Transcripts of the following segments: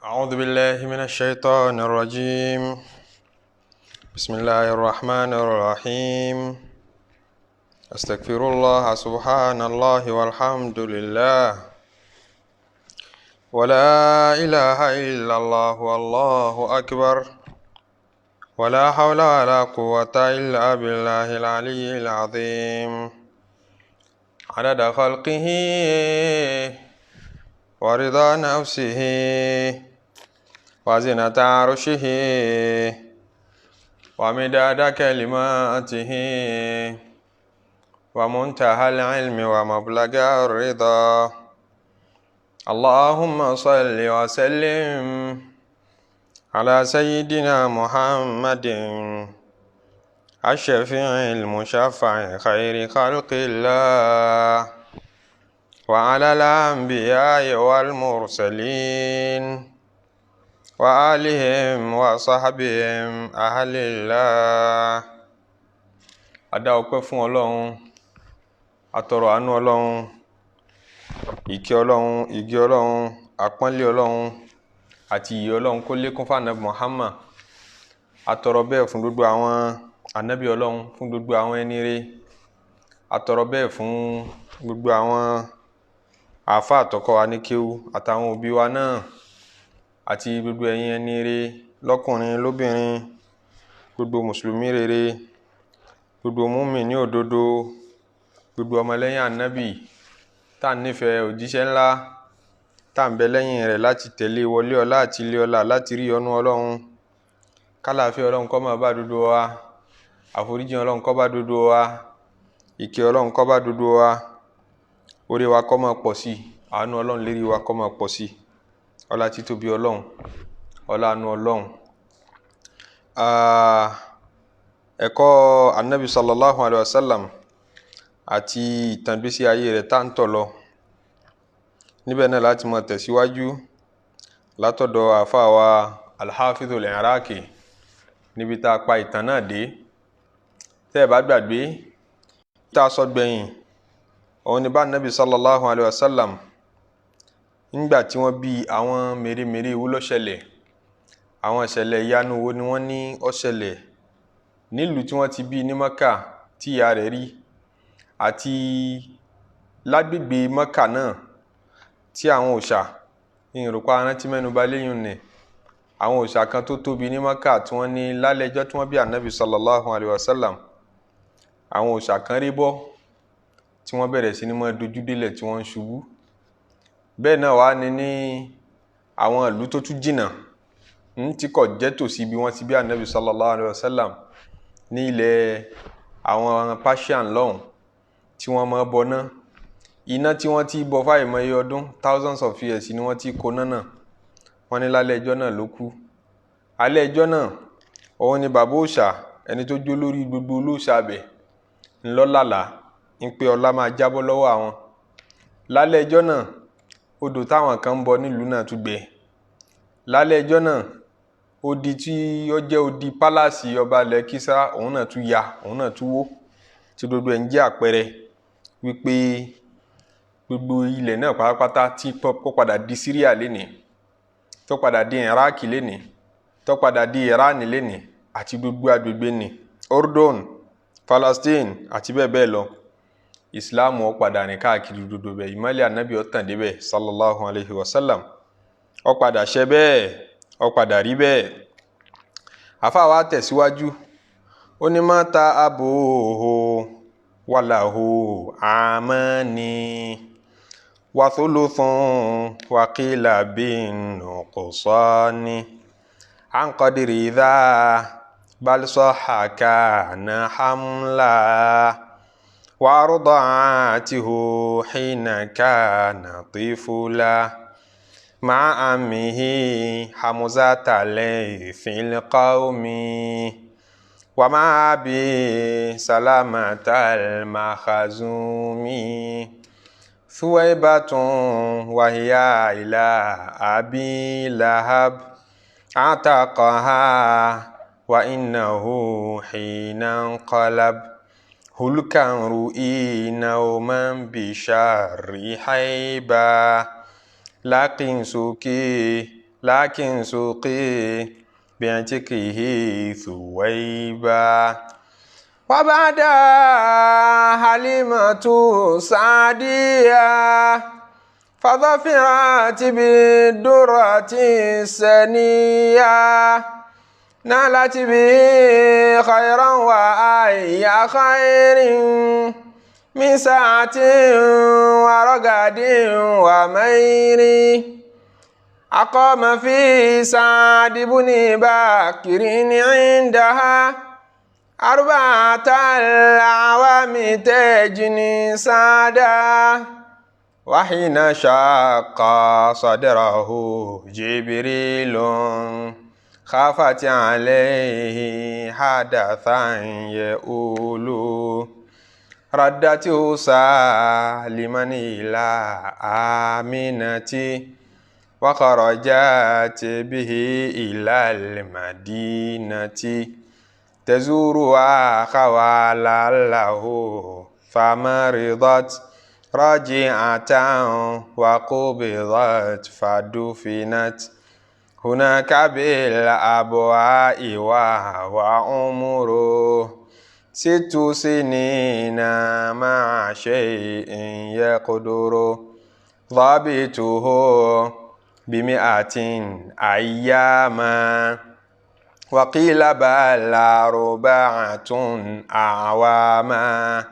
أعوذ بالله من الشيطان الرجيم. بسم الله الرحمن الرحيم. أستغفر الله، سبحان الله والحمد لله ولا إله إلا الله والله أكبر ولا حول ولا قوة إلا بالله العلي العظيم. عدد خلقه ورضا نفسه وزنة عرشه ومداد كلماته ومنتهى العلم ومبلغ الرضا. اللهم صل وسلم على سيدنا محمد الشفيع المشفع خير خلق الله وعلى الأنبياء والمرسلين وآلهم وصحبهم أهل الله. A dá ọpẹ́ fún Ọlọ́run, atọrọ àánú Ọlọ́run, ìkẹ́ Ọlọ́run, ìgẹ́ Ọlọ́run, àpọ́nlé Ọlọ́run àti ìyè Ọlọ́run kó lékún fún Ànábì Muhammad. Atọrọ bẹ́ẹ̀ fún gbogbo àwọn ànábì Ọlọ́run, fún gbogbo àwọn ẹni rere. Atọrọ bẹ́ẹ̀ fún gbogbo àwọn àáfàá àtọkọ wa ní kéwú àtàwọn òbí wa náà àti gbogbo ẹ̀yin ẹni rere lọ́kùnrin lóbìnrin, gbogbo mùsùlùmí rere, gbogbo mùmínì òdodo, gbogbo ọmọlẹ́yìn ànábì tá à ń nífẹ̀ẹ́ òjíṣẹ́ ńlá, tá à ń bẹ lẹ́yìn rẹ̀ láti tẹ̀lé wọlé ọlá àti ilé ọlá láti rí ọnú Ọlọ́run. Kálàáfíà Ọlọ́run kó máa bá gbogbo wa, àforíjì Ọlọ́run kó bá gbogbo wa, ìkẹ́ Ọlọ́run kó bá gbogbo wa, orí wa kó máa pọ̀ sí i, àánú Ọlọ́run lérí wa kó máa pọ̀ sí i, ọlá títóbi Ọlọ́run, ọlá àánú Ọlọ́run. Ẹ̀kọ́ anabi sallallahu alayhi wa sallam àti ìtàn ìgbésí ayé rẹ̀ tá ń tọ̀ lọ níbẹ̀ náà láti máa tẹ̀síwájú látọ̀dọ̀ àáfàá wa Al-Hafidhul Iraqi níbi tá a pa ìtàn náà dé. Tẹ́ ẹ bá gbàgbé, tá a sọ gbẹ̀yìn òun ni bá anabi sallallahu alayhi wa sallam nígbà tí wọ́n bí, àwọn mèremère wo ló ṣẹlẹ̀, àwọn ìṣẹ̀lẹ̀ ìyanu wo ni wọ́n ní ó ṣẹlẹ̀ nílùú tí wọ́n ti bí ní Mẹ́kà tí ìyá rẹ̀ rí, àti lágbègbè Mẹ́kà náà tí àwọn òòṣà ìrùpá arántí mẹ́nuba léyìn nì, àwọn òòṣà kan tó tóbi ní Mẹ́kà tí wọ́n ní lálẹ́ ẹjọ́ tí wọ́n bí anabi sallallahu alayhi wa sallam, àwọn òòṣà kan rí bọ́ tí wọ́n bẹ̀rẹ̀ sí ní máa dojú délẹ̀ tí wọ́n ń ṣubú. Bẹ́ẹ̀ náà wá ní ní àwọn ìlú tó tún jìnnà tí kò jẹ́ tòsí bí wọ́n ti bí anabi sallallahu alayhi wa sallam ní ilẹ̀ àwọn Persian lọ́hùn tí wọ́n máa bọ náà, iná tí wọ́n ti bọ fáìmọye ọdún, thousands of years ni wọ́n ti kó náà náà. Wọ́n ní lálẹ́ ẹjọ́ náà ló kú. Alẹ́ ẹjọ́ náà òun ni bàbá òòṣà, ẹni tó jó lórí gbogbo olóòṣà abẹ ńlọ́làlà ń pé ọlá máa jábọ́ lọ́wọ́ àwọn. Lálẹ́ ẹjọ́ náà odò táwọn kan ń bọ nílùú náà tún gbẹ. Lálẹ́ ẹjọ́ náà odi tí ó jẹ́ odi pálásì ọba ilẹ̀ Kísárà òun náà tún ya, òun náà tún wó, tí gbogbo ẹ̀ ń jẹ́ àpẹẹrẹ wípé gbogbo ilẹ̀ náà pátápátá tí kó padà di Syria lénìí, tó padà di Iraq lénìí, tó padà di Iran lénìí, àti gbogbo agbègbè ní Ordon, Palestine àti bẹ́ẹ̀ bẹ́ẹ̀ lọ, Islam ó padà rìn káàkiri gbogbo bẹ́ẹ̀. Ìmọ́lẹ̀ anabi ó tàn débẹ̀ sallallahu alayhi wa sallam, ó padà ṣe bẹ́ẹ̀, ó padà rí bẹ́ẹ̀. Àfáà wa tẹ̀síwájú, ó ní mata abuhu walahu amani wathuluthun waqila bin nuqsani an qadri dha bal sahha kana hamla وأرضعته حين كان طفلا مع عمه حمزة ليث القوم ومع أبي سلامة المخزومي ثويبة وهي إلى أبي لهب اعتقها وإنه حين انقلب هلكا رؤي نوما بشر حيبا لكن سكي لكن سقي بعتقه ثويبا. وبعد حليمة سعدية فظفرت بالدرة السنية نالت به خيرا وأي خير من ساعة ورقد ومير. أقام في سعد بن بكر عندها 4 الأعوام تجني سعدا. وحين شق صدره جبريل خافت عليه حدثا يؤول. ردته سالما إلى آمنة وخرجت به إلى المدينة تزور أخوالا له فمرضت راجعة وقبضت فدفنت هناك بالأبواء وهو عمره 6 سنين مع شيء يقدر ضابطه 100 أياما وقيل بل 4 أعواما.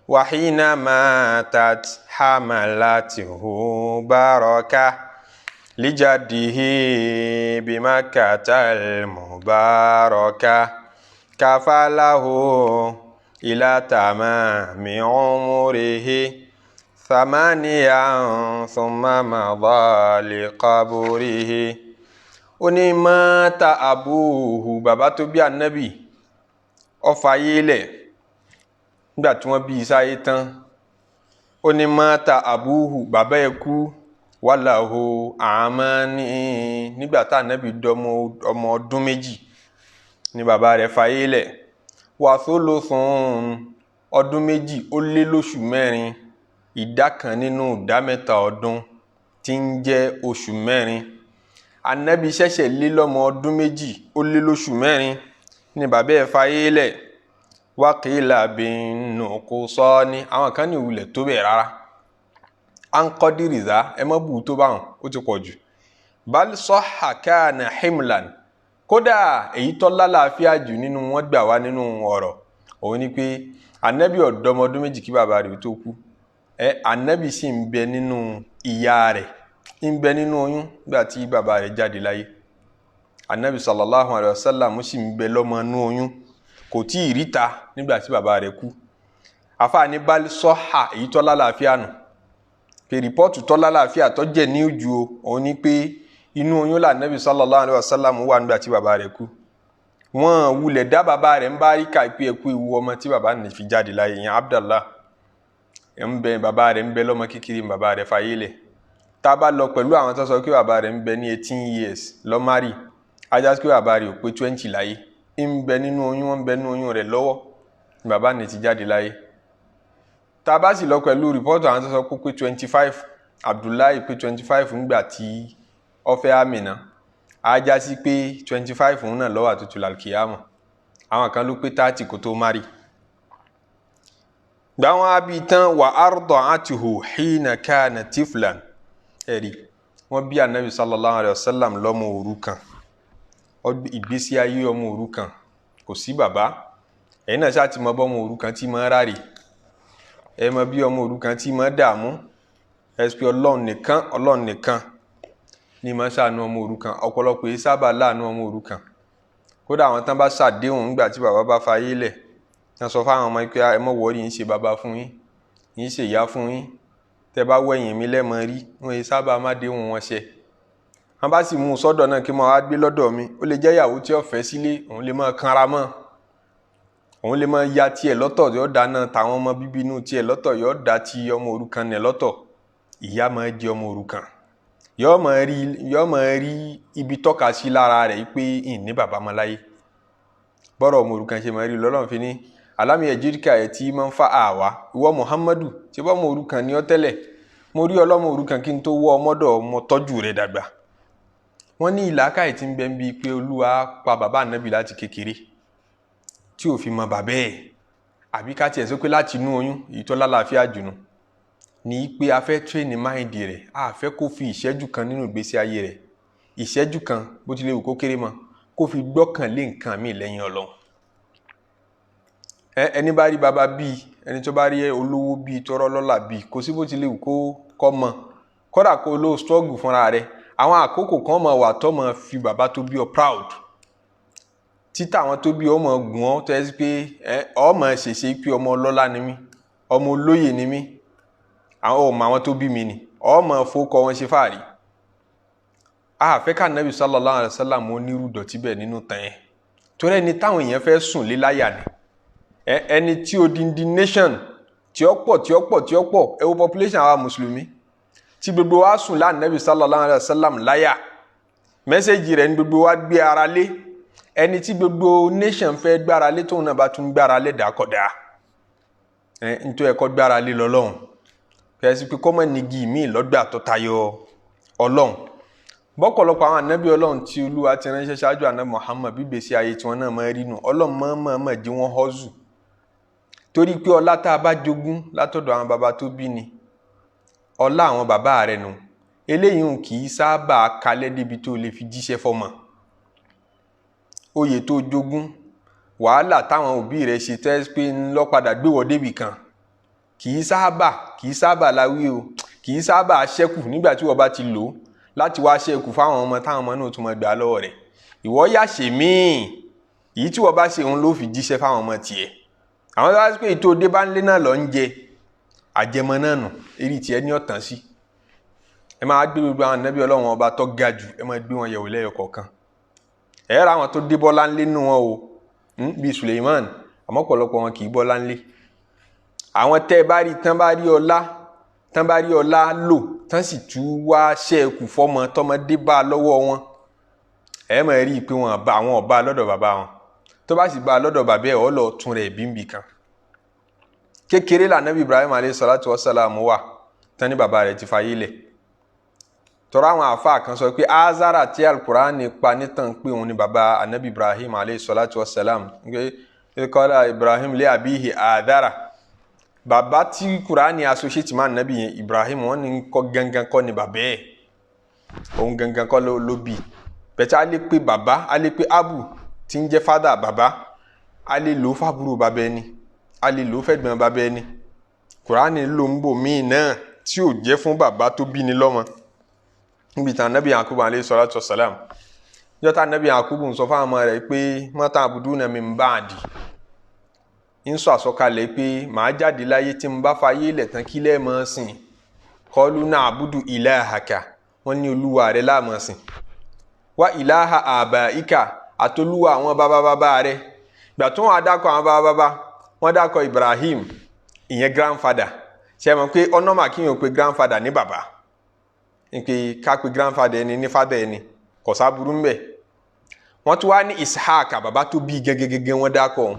وحين ماتت حملته بركة لجده بمكة المباركة كفله إلى تمام عمره 8 ثم مضى لقبره. Ó ní mata abuhu, bàbá tó bí Ànábì ó fayé lẹ̀ nígbà tí wọ́n bí sáyé tán. Ó ní mata abuhu, bàbá ẹ̀ kú, wàláhù àmání, nígbà tá Ànábì dọmọ ọmọ ọdún 2 ni bàbá rẹ̀ fayé lẹ̀. Wàthuluthun, ọdún 2 ó lé lóṣù 4, ìdá kan nínú ìdá mẹ́ta ọdún tí ń jẹ́ oṣù 4. Ànábì ṣẹ̀ṣẹ̀ lé lọ́mọ ọdún 2 ó lé lóṣù 4 ni bàbá ẹ̀ fayé lẹ̀. Wákìlà bin nuqsani, àwọn kan ní ìwúlẹ̀ tó bẹ̀ rárá. À ń kọ́ dìrìzá, ẹ mọ́ bù tó bá wọn, ó ti pọ̀ jù. Bal sahha kana himlan, kódà èyí tó lálàáfíà jù nínú wọn gbà wá nínú ọ̀rọ̀ òun ni pé Ànábì ọ̀dọ́mọdún 2 kí bàbá rẹ̀ tó kú. Ànábì sì ń bẹ nínú ìyá rẹ̀, ń bẹ nínú oyún nígbà tí bàbá rẹ̀ jáde láyé. Ànábì sallallahu alayhi wa sallam sì ń bẹ lọ́mọ inú oyún, kò tí ì ríta nígbà tí bàbá rẹ̀ kú. Àfààní bal sahha, èyí tó lálàáfíà nù pé rìpọ́ọ̀tù tó lálàáfíà tó jẹ́ ní ojú o, òun ni pé inú oyún là Ànábì sallallahu alayhi wa sallam wà nígbà tí bàbá rẹ̀ kú. Wọ́n wulẹ̀ dá bàbá rẹ̀ ń bá rí ká pé ẹkú ewu ọmọ tí bàbá nì fi jáde láyé yẹn. Abdallah ń bẹ, bàbá rẹ̀ ń bẹ lọ́mọ kékeré, bàbá rẹ̀ fayé lẹ̀. Tá a bá lọ pẹ̀lú àwọn tó sọ pé bàbá rẹ̀ ń bẹ ní 18 years lọ́márì, ajá sí pé bàbá rẹ̀ ò pé 20 láyé, ń bẹ nínú oyún, wọ́n ń bẹ nínú oyún rẹ̀ lọ́wọ́ ni bàbá ní ti jáde láyé. Tá a bá sì lọ pẹ̀lú rìpọ́tù àwọn tó sọ pé 25, Abdullahi pé 25 ńgbà tí ó fẹ́ Amina, ajá sí pé 25 òun náà lọ́wọ́ àtútù làlùkìyàmọ̀. Àwọn kan ló pé 30 kó tó márì. Gbà wọn á bí tán, wà arda'atuhu hina kana tiflan. Ẹ̀rí wọ́n bí Anabi sallallahu alayhi wa sallam lọ́mọ òrukàn, ìgbésí ayé ọmọ òrukàn, kò sí bàbá. Ẹ̀yin náà ṣáà ti mọ bọ́mọ òrukàn tí mọ́ ráre, ẹ mọ bí ọmọ òrukàn tí mọ́ dààmú. Ẹ pé Ọlọ́run nìkan, Ọlọ́run nìkan ní mọ́ ṣàánú ọmọ òrukàn. Ọ̀pọ̀lọpọ̀ yìí sábà láàánú ọmọ òrukàn. Kódà àwọn tán bá ṣàdéhùn nígbà tí bàbá bá fayé lẹ̀, tán sọ fáwọn ọmọ pé ẹ mọ̀ wọ́ọ́rì, ń ṣe bàbá fún yín, ń ṣe ìyá fún yín, tẹ bá wẹ̀yìn mi lẹ́mọ rí, wọn yìí sábà má déhùn wọn ṣẹ. Wọn bá sì mú un sọ́dọ̀ náà kí wọn wá gbé lọ́dọ̀ mi, ó lè jẹ́ ìyàwó tí ó fẹ́ sílé, òun lè máa kanra mọ́, òun lè máa ya tiẹ̀ lọ́tọ̀, yóò dáná tàwọn ọmọ bíbí inú tiẹ̀ lọ́tọ̀, yóò dá ti ọmọ òrukàn nẹ̀ lọ́tọ̀. Ìyá máa jẹ ọmọ òrukàn, yóò máa rí ibi tọ́ka sí lára rẹ̀ pé ìní bàbá máa láyé. Bọ́rọ̀ ọmọ òrukàn ṣe máa rí lọ́lọ́run fi ní alámi ẹ̀jíríkà ẹ̀ tí máa ń fa àwa ìwọ Muhammadu, tí bọ́ ọmọ òrukàn ni ọ́ tẹ́lẹ̀, mo rí ọlọ́mọ òrukàn kí n tó wọ́ ọmọdọ̀ ọmọ tọ́jú rẹ̀ dàgbà. Wọ́n ní ìlàkàyè tí ń bẹ ń bi pé Olúwa pa bàbá ànábì láti kékeré tí ò fi mọ bàbá ẹ̀, àbí ká tiẹ̀ sọ pé láti inú oyún, èyí tó lálàáfíà jù nù ní pé a fẹ́ train mind rẹ̀. A fẹ́ kó fi ìṣẹ́jú kan nínú ìgbésí ayé rẹ̀, ìṣẹ́jú kan bó tilẹ̀ wù kó kéré mọ́, kó fi gbọ́kàn lé nǹkan míì lẹ́yìn Ọlọ́run. Ẹni bá rí bàbá bíi ẹni tó bá rí olówó bíi tọrọ lọ́lá bíi, kò sí bó tilẹ̀ wù kó kọ́ mọ, kódà kó ló struggle fúnra rẹ̀, àwọn àkókò kan máa wà tó máa fi bàbá tó bí ọ proud, títà àwọn tó bí ọ máa gùn ọ, tó yẹ sí pé ọ máa ṣèṣe pé ọmọ ọlọ́lá ni mí, ọmọ olóyè ni mí, àwọn ọmọ àwọn tó bí mi ni, ọ máa fowókọ wọn ṣe fáàrí. A fẹ́ ká Nabi sallallahu alaihi wasallam onírú dọ̀tí bẹ́ẹ̀ nínú tàn yẹn, torí ẹni táwọn èèyàn fẹ́ sùn lé láyà ni ẹni tí odindi nation tí ó pọ̀ tí ó pọ̀ tí ó pọ̀. Ẹ wo population àwa mùsùlùmí tí gbogbo wa sùn lá Nabi sallallahu alaihi wasallam láyà, message rẹ̀ ní gbogbo wa gbé ara lé. Ẹni tí gbogbo nation fẹ́ gbára lé, tóun náà bá tún gbára lé dàkọ̀dá ẹ nítorí ẹ̀kọ́ gbára lé lọ́lọ́run, kẹ́sì pé kọ́mọ nígi míì lọ́gbà tó tayọ Ọlọ́run. Bọ́pọ̀lọpọ̀ àwọn ànábì Ọlọ́run tí Olúwa ti ránṣẹ́ ṣáájú ànábì Muhammad, bíbèsí ayé tiwọn náà máa rí nù. Ọlọ́run máa jí wọ́n họ́zù, torí pé ọlá tá a bá jogún látọ̀dọ̀ àwọn baba tó bí ni, ọlá àwọn bàbá rẹ̀ nù, eléyìí kì í sábà kalẹ̀ débi tó lè fi jíṣẹ́ fọmọ. Oyè tó jogún, wàhálà táwọn òbí rẹ̀ ṣe tẹ́ pé ńlọ padà gbéwọ̀ débì kan, kì í sábà láwí o, kì í sábà ṣẹ́kù nígbà tí wọ́n bá ti lò ó láti wá ṣẹ́kù fáwọn ọmọ, táwọn ọmọ náà tún máa gbà lọ́wọ́ rẹ̀. Ìwọ yà ṣe míì, èyí tí wọ́n bá ṣe òun ló fi jíṣẹ́ fáwọn ọmọ tiẹ̀. Àwọn tó bá ṣe pé ètò òde bá ń lé náà lọ ń jẹ àjẹmọ náà nù, eré tiẹ̀ ní ọ̀tàn sí. Ẹ máa gbé gbogbo àwọn ànábì Ọlọ́run ọba tó ga jù, ẹ máa gbé wọn yẹ̀wò lẹ́yọ kọ̀ọ̀kan. Ẹ ra àwọn tó dé bọ́lá ńlé nù wọn o, bíi Suleiman, àmọ́ ọ̀pọ̀lọpọ̀ wọn kì í bọ́lá ńlé. Àwọn tẹ́ ẹ bá rí tán bá rí ọlá, tán bá rí ọlá lò, tán sì tú wá ṣẹ́ẹ̀kù fọ́mọ tọmọdé bá a lọ́wọ́ wọn, ẹ máa rí i pé wọn bá àwọn ọba lọ́dọ̀ bàbá wọn. Tó bá sì bá a lọ́dọ̀ bàbá ẹ̀, ọ́ lọ tún rẹ̀ bí nbì kan. Kékeré là Nábì Ibrahim alayhi salatu wa salam wà tán ní bàbá rẹ̀ ti fayé lẹ̀. Tọ́ra àwọn àáfàá kan sọ pé Azara tí Alukurani pa nítàn pé òun ni bàbá anabi Ibrahim alayhi salatu wa salam, pé qala Ibrahim li abihi Adara, bàbá tí Kurani associate máa nàbì yẹn Ibrahim, wọn ní kọ́ gangan kọ́ ni bàbá ẹ̀, òun gangan kọ́ ló bí bẹ̀tẹ̀. A lè pe bàbá, a lè pe abu tí ń jẹ́ father bàbá, a lè lò ó fàbúrò bàbá ẹni, a lè lò ó fẹ́gbọ́n bàbá ẹni. Kurani ló ń bò míì náà tí ò jẹ́ fún bàbá tó bí ni lọ́mọ. Níbi tí anabi Yakubu alayhi salatu wa salam, jọta anabi Yakubu ń sọ fáwọn ọmọ rẹ̀ pé ma ta'buduna min ba'di, ń sọ àsọkalẹ̀ pé màá jáde láyé, tí n bá fayé ilẹ̀ tán, kí lẹ́ẹ̀ máa sìn? Qalu na'budu ilahaka, wọ́n ní olúwa rẹ̀ la máa sìn, wa ilaha abaika, àtolúwa àwọn bàbá bàbá rẹ̀. Gbà tó wọn adákọ̀ àwọn bàbá bàbá wọn, dákọ̀ Ibrahim, ìyẹn grandfather. Ṣe é mọ̀ pé ọ̀nà kí n pé grandfather ní bàbá, ní pé ká pé grandfather ẹni ní father ẹni, kò sábúrú ńbẹ̀. Wọ́n tún wá ní Ishaq, bàbá tó bí gẹ́gẹ́gẹ́gẹ́, wọ́n dákọ̀ òun.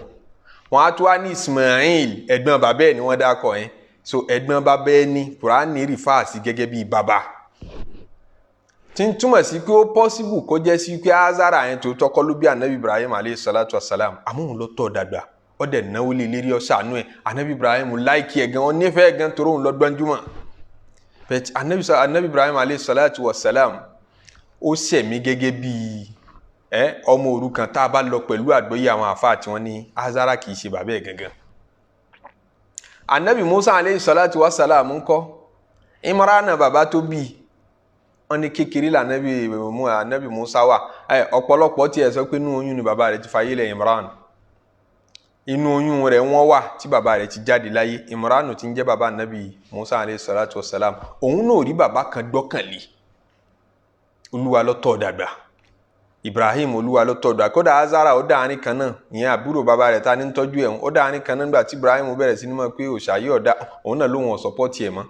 Wọ́n á tún wá ní Ismail, ẹ̀gbọ́n bàbá ẹ̀ ni wọ́n dákọ̀ yẹn. So ẹ̀gbọ́n bàbá ẹ̀ ní Kùránì refer sí gẹ́gẹ́ bí bàbá, tí ń túmọ̀ sí pé ó possible kó jẹ́ sí pé Azara yẹn tó tọ́kọ́ ló bí anabi Ibrahim aleyhi salatu wa salam, àmọ́ òun ló tọ́ dàgbà, ó dẹ̀ náwó lé lérí, ó ṣàánú ẹ̀. Anabi Ibrahim like ẹ̀ gan, ó nífẹ̀ẹ́ gan, torí òun lọ gbọ́njúmọ̀. But anabi Ibrahim aleyhi salatu wa salam, ó ṣẹ̀mí gẹ́gẹ́ bí ẹ ọmọ òrukàn, tá a bá lọ pẹ̀lú àgbọ́yé àwọn àfáà tí wọ́n ní Azara kì í ṣe bàbá ẹ̀ gangan. Anabi Musa aleyhi salatu wa salam ńkọ́? Imrana, bàbá tó bí, wọ́n ní kékeré la anabi Musa wà. Ẹ ọ̀pọ̀lọpọ̀ tiẹ̀ sọ pé inú oyún ni bàbá rẹ̀ ti fayé lẹ̀. Imran, inú oyún rẹ̀ wọ́n wà tí bàbá rẹ̀ ti jáde láyé. Imran tí ń jẹ́ bàbá anabi Musa aleyhi salatu wa salam, òun náà rí bàbá kan gbọ́kànlé. Olúwa ló tọ́ dàgbà. Ibrahim, Olúwa ló tọ́ dàgbà. Kódà Azara, ó dáhàrin kan náà, ìyẹn àbúrò bàbá rẹ̀ ta ní tọ́jú ẹ̀, ó dáhàrin kan náà. Nígbà tí Ibrahim bẹ̀rẹ̀ sí ní mọ̀ pé òòṣà yìí ọ̀dà, òun náà lóun ò support ẹ̀ mọ́.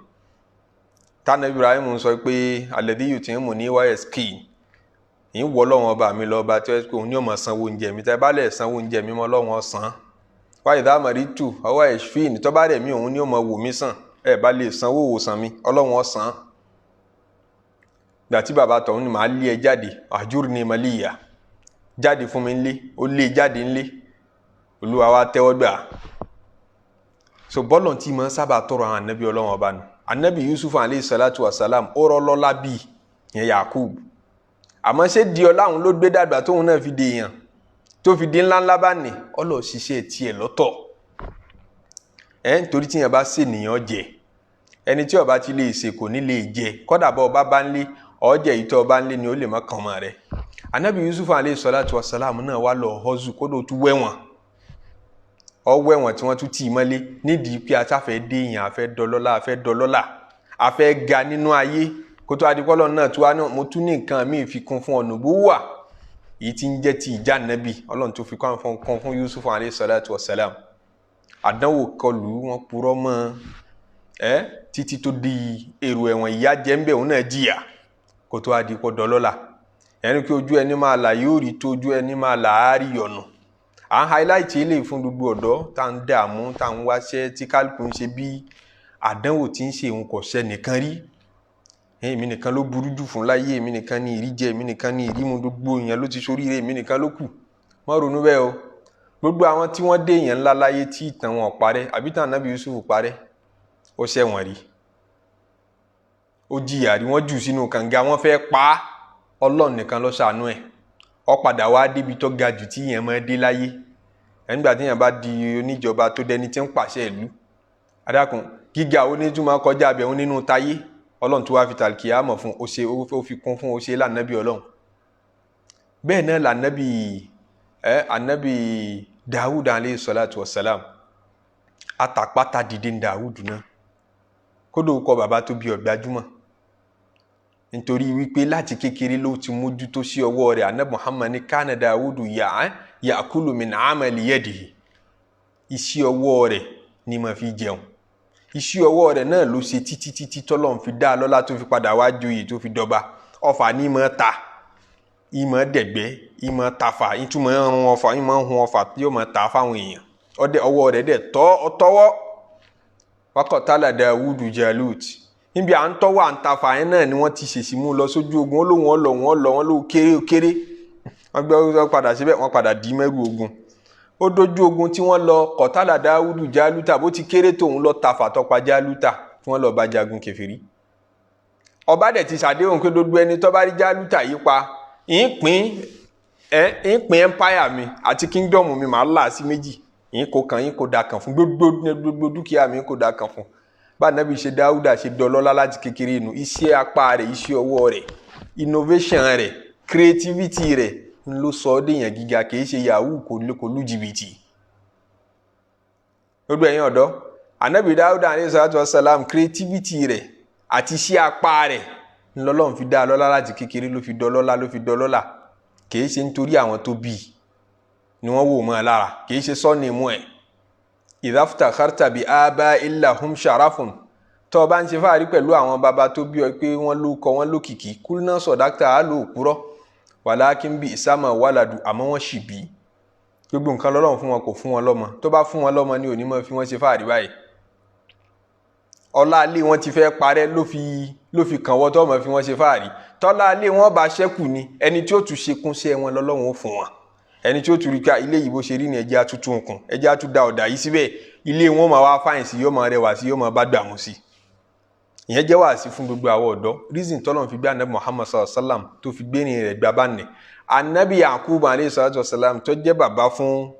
Tánà Ibrahim sọ pé alladhi yut'imuni wa yasqin, ń wọ Ọlọ́run ọba mi lọ, ọba tí wọ́n pé òun ní ọmọ sanwó oúnjẹ mi, tẹ́ bá lẹ̀ sanwó oúnjẹ mi mọ́, Ọlọ́run ọ̀sán. Wa idha maridtu fahuwa yashfin, tó bá rẹ̀ mí, òun ní ọmọ wò mí sàn. Ẹ bá lè sanwó òwòsàn mi, Ọlọ́run ọ̀sán. Gbà tí bàbá tọ̀hún ni màá lé ẹ jáde, wahjurni maliya, jáde fún mi ńlé, ó lé jáde ńlé, Olúwa wa tẹ́wọ́ gbà. So bọ́lọ̀ tí mo sábà tọrọ àwọn anabi Ọlọ́run ọba nù. Anabi Yusuf alayhi salatu wa salam, ó rọ lọ́lá bíi yẹn Yakub, àmọ́ ṣé di ọlá òun ló gbé dàgbà tóun náà fi di èèyàn tó fi di ńláńlá bá ní ọlọ́ ṣiṣẹ́ tiẹ̀ lọ́tọ̀ ẹ̀, nítorí tíyẹn bá ṣènìyàn jẹ, ẹni tí ó bá ti lè ṣe kò ní lè jẹ, kọ́dà bọ́ ọba bá ń lé ọ̀jẹ̀ yìí tó ọba ń lé ni ó lè má kàn mọ́ rẹ̀. Anabi Yusuf alayhi salatu wa salam náà wà lọ họ́zù, kódò tún wẹ̀wọ̀n, ọwọ́ ẹ̀wọ̀n tí wọ́n tún tì í mọ́lé nídìí pé asáfẹ́ dé èèyàn, afẹ́ dọlọ́lá, afẹ́ dọlọ́lá, afẹ́ ga nínú ayé, kótó adikọ́lọ́ náà tó wá náà mo tún ní nǹkan míì fi kún fún ọ̀nà bó wà èyí tí ń jẹ́ ti ìjà nàbì Ọlọ́run tó fi kún fún Yusuf alayhi salatu wa salam. Àdánwò kọlù wọn, purọ́ mọ́ ẹ títí tó di èrò ẹ̀wọ̀n, ìyà jẹ́ ń bẹ̀, òun náà jìyà kótó adikọ́ dọlọ́lá. Ẹni pé ojú ẹni máa là yóò rí tó, ojú ẹni máa là á rí yọ̀nù. À ń highlight eléyìí fún gbogbo ọ̀dọ́ tá ń dààmú, tá ń wáṣẹ́, tí kálukú ń ṣe bí àdánwò tí ń ṣe òun kò ṣe nìkan rí. Èmi nìkan ló burú jù fún láyé, èmi nìkan ní ìríjẹ, èmi nìkan ní ìrímu, gbogbo èèyàn ló ti ṣoríire, èmi nìkan ló kù. Má ronú bẹ́ẹ̀ o. Gbogbo àwọn tí wọ́n dé èèyàn ńlá láyé tí ìtàn wọn parẹ́, àbí tàn Ànábì Yusuf parẹ́, ó ṣẹ̀wọ̀n rí, ó jìyà rí, wọ́n jù sínú kànga, wọ́n fẹ́ pa á, Ọlọ́run nìkan ló ṣàánú ẹ̀. Ó padà wá débi tó ga jù tí yẹn máa dé láyé. Ẹnìgbà tí yẹn bá di oníjọba tó dẹni tí ń pàṣẹ ìlú, adákùn gíga onítúmọ̀ kọjá abẹ́hún nínú táyé, Ọlọ́run tó wá fi tàlùkìyámọ̀ fún ó ṣe, ó fi kún fún ó ṣe lànàbí Ọlọ́run. Bẹ́ẹ̀ náà lànàbí ẹ ànàbí Dawud alayhi salatu wa salam, àtàpátá dìde ní Dawud náà, kódò kọ bàbá tó bí ọ̀gbájúmọ̀, nítorí wípé láti kékeré ló ti mójútó sí ọwọ́ rẹ̀. Anabi Muhammad ní kánà Dawudu ya'kulu min amali yadihi, iṣẹ́ ọwọ́ rẹ̀ ni mà fi jẹun. Iṣẹ́ ọwọ́ rẹ̀ náà ló ṣe títí títí tọ́lọ́run fi dá a lọ́lá, tó fi padà wá joyè, tó fi dọba. Ọfà ní mọ̀ ta, ìmọ̀ dẹ̀gbẹ́, ìmọ̀ tafà, ìtumọ̀ ń hun ọfà, ìmọ̀ ń hun ọfà yóò mọ̀ ta fáwọn èèyàn. Ọdẹ ọwọ́ rẹ̀ dẹ̀ tọ́ ọtọ́wọ́. Waqatala Dawudu Jalut, níbi à ń tọ́wọ́ à ń tafà yẹn náà ni wọ́n ti ṣèṣì mú lọ sójú ogun. Ó lóun ọlọ wọn lọ wọn ló kéré kéré, wọ́n gbé wọn padà síbẹ̀, wọ́n padà dì mẹ́rù ogun. Ó dójú ogun tí wọ́n lọ, kọ̀tàlá Dáwúdù Jálútà, bó ti kéré tóun lọ tafà tọpa Jálútà tí wọ́n lọ bá jagun kèfèrí. Ọba dẹ̀ ti ṣàdéhùn pé gbogbo ẹni tó bá rí Jálútà yìí pa, ìpín ẹ ìpín empire mi àti kingdom mi màá là sí méjì, ìyín kò kàn, yín kò dà kàn fún gbogbo gbogbo dúkìá mi kò dà kàn fún. Bá nàbí ṣe Dáúdà ṣe dọlọ́lá láti kékeré inú iṣẹ́ apá rẹ̀, iṣẹ́ ọwọ́ rẹ̀, innovation rẹ̀, creativity rẹ̀ ń ló sọ ọ́ dèèyàn gíga, kì í ṣe yahoo, kò lù jìbìtì. Gbogbo ẹ̀yin ọ̀dọ́, anabi Dáúdà alayhi salatu wassalam, creativity rẹ̀ àti iṣẹ́ apá rẹ̀ ńlọ́lọ́run fi dá a lọ́lá láti kékeré, ló fi dọlọ́lá, ló fi dọlọ́lá. Kì í ṣe nítorí àwọn tó bí ni wọ́n wò mọ́ ẹ lára, kì í ṣe sọ́ọ̀nì mú ẹ̀. Idhaftakharta bi aba illahum sharafun, tó o bá ń ṣe fáàrí pẹ̀lú àwọn baba tó bí ọ pé wọ́n ló kọ, wọ́n lókìkí, kulna sadaqta, á lò kúrọ́, walakin bi ìsámà wàlàdù, àmọ́ wọ́n sì bí gbogbo nǹkan lọ́lọ́run fún wọn, kò fún wọn lọ́mọ. Tó bá fún wọn lọ́mọ ní òní mọ́ fi wọ́n ṣe fáàrí báyìí. Ọlá ilé wọn ti fẹ́ parẹ́ ló fi kàn wọ́n tó mọ̀ fi wọ́n ṣe fáàrí. Tọ́lá ilé wọn bá ṣẹ́kù ni ẹni tí ó tún ṣe kúnṣẹ́ wọn lọ́lọ́run ó fún wọn, ẹni tí ó tún rí ká ilé yìí bó ṣe rí ni, ẹjẹ́ àtútù nkùn, ẹjẹ́ àtúndà ọ̀dà yìí síbẹ̀, ilé wọn máa wá fáyìn sí, yóò máa rẹwà sí, yóò máa bá gbàmù sí. Ìyẹn jẹ́ wàásí fún gbogbo àwọn ọ̀dọ́. Reason tọ́lọ́run fi gbé anabi Muhammad sallallahu alayhi wa sallam tó fi gbé ní rẹ̀ gbà bá nì anabi Yakubu alayhi salatu wa salam tó jẹ́ bàbá fún,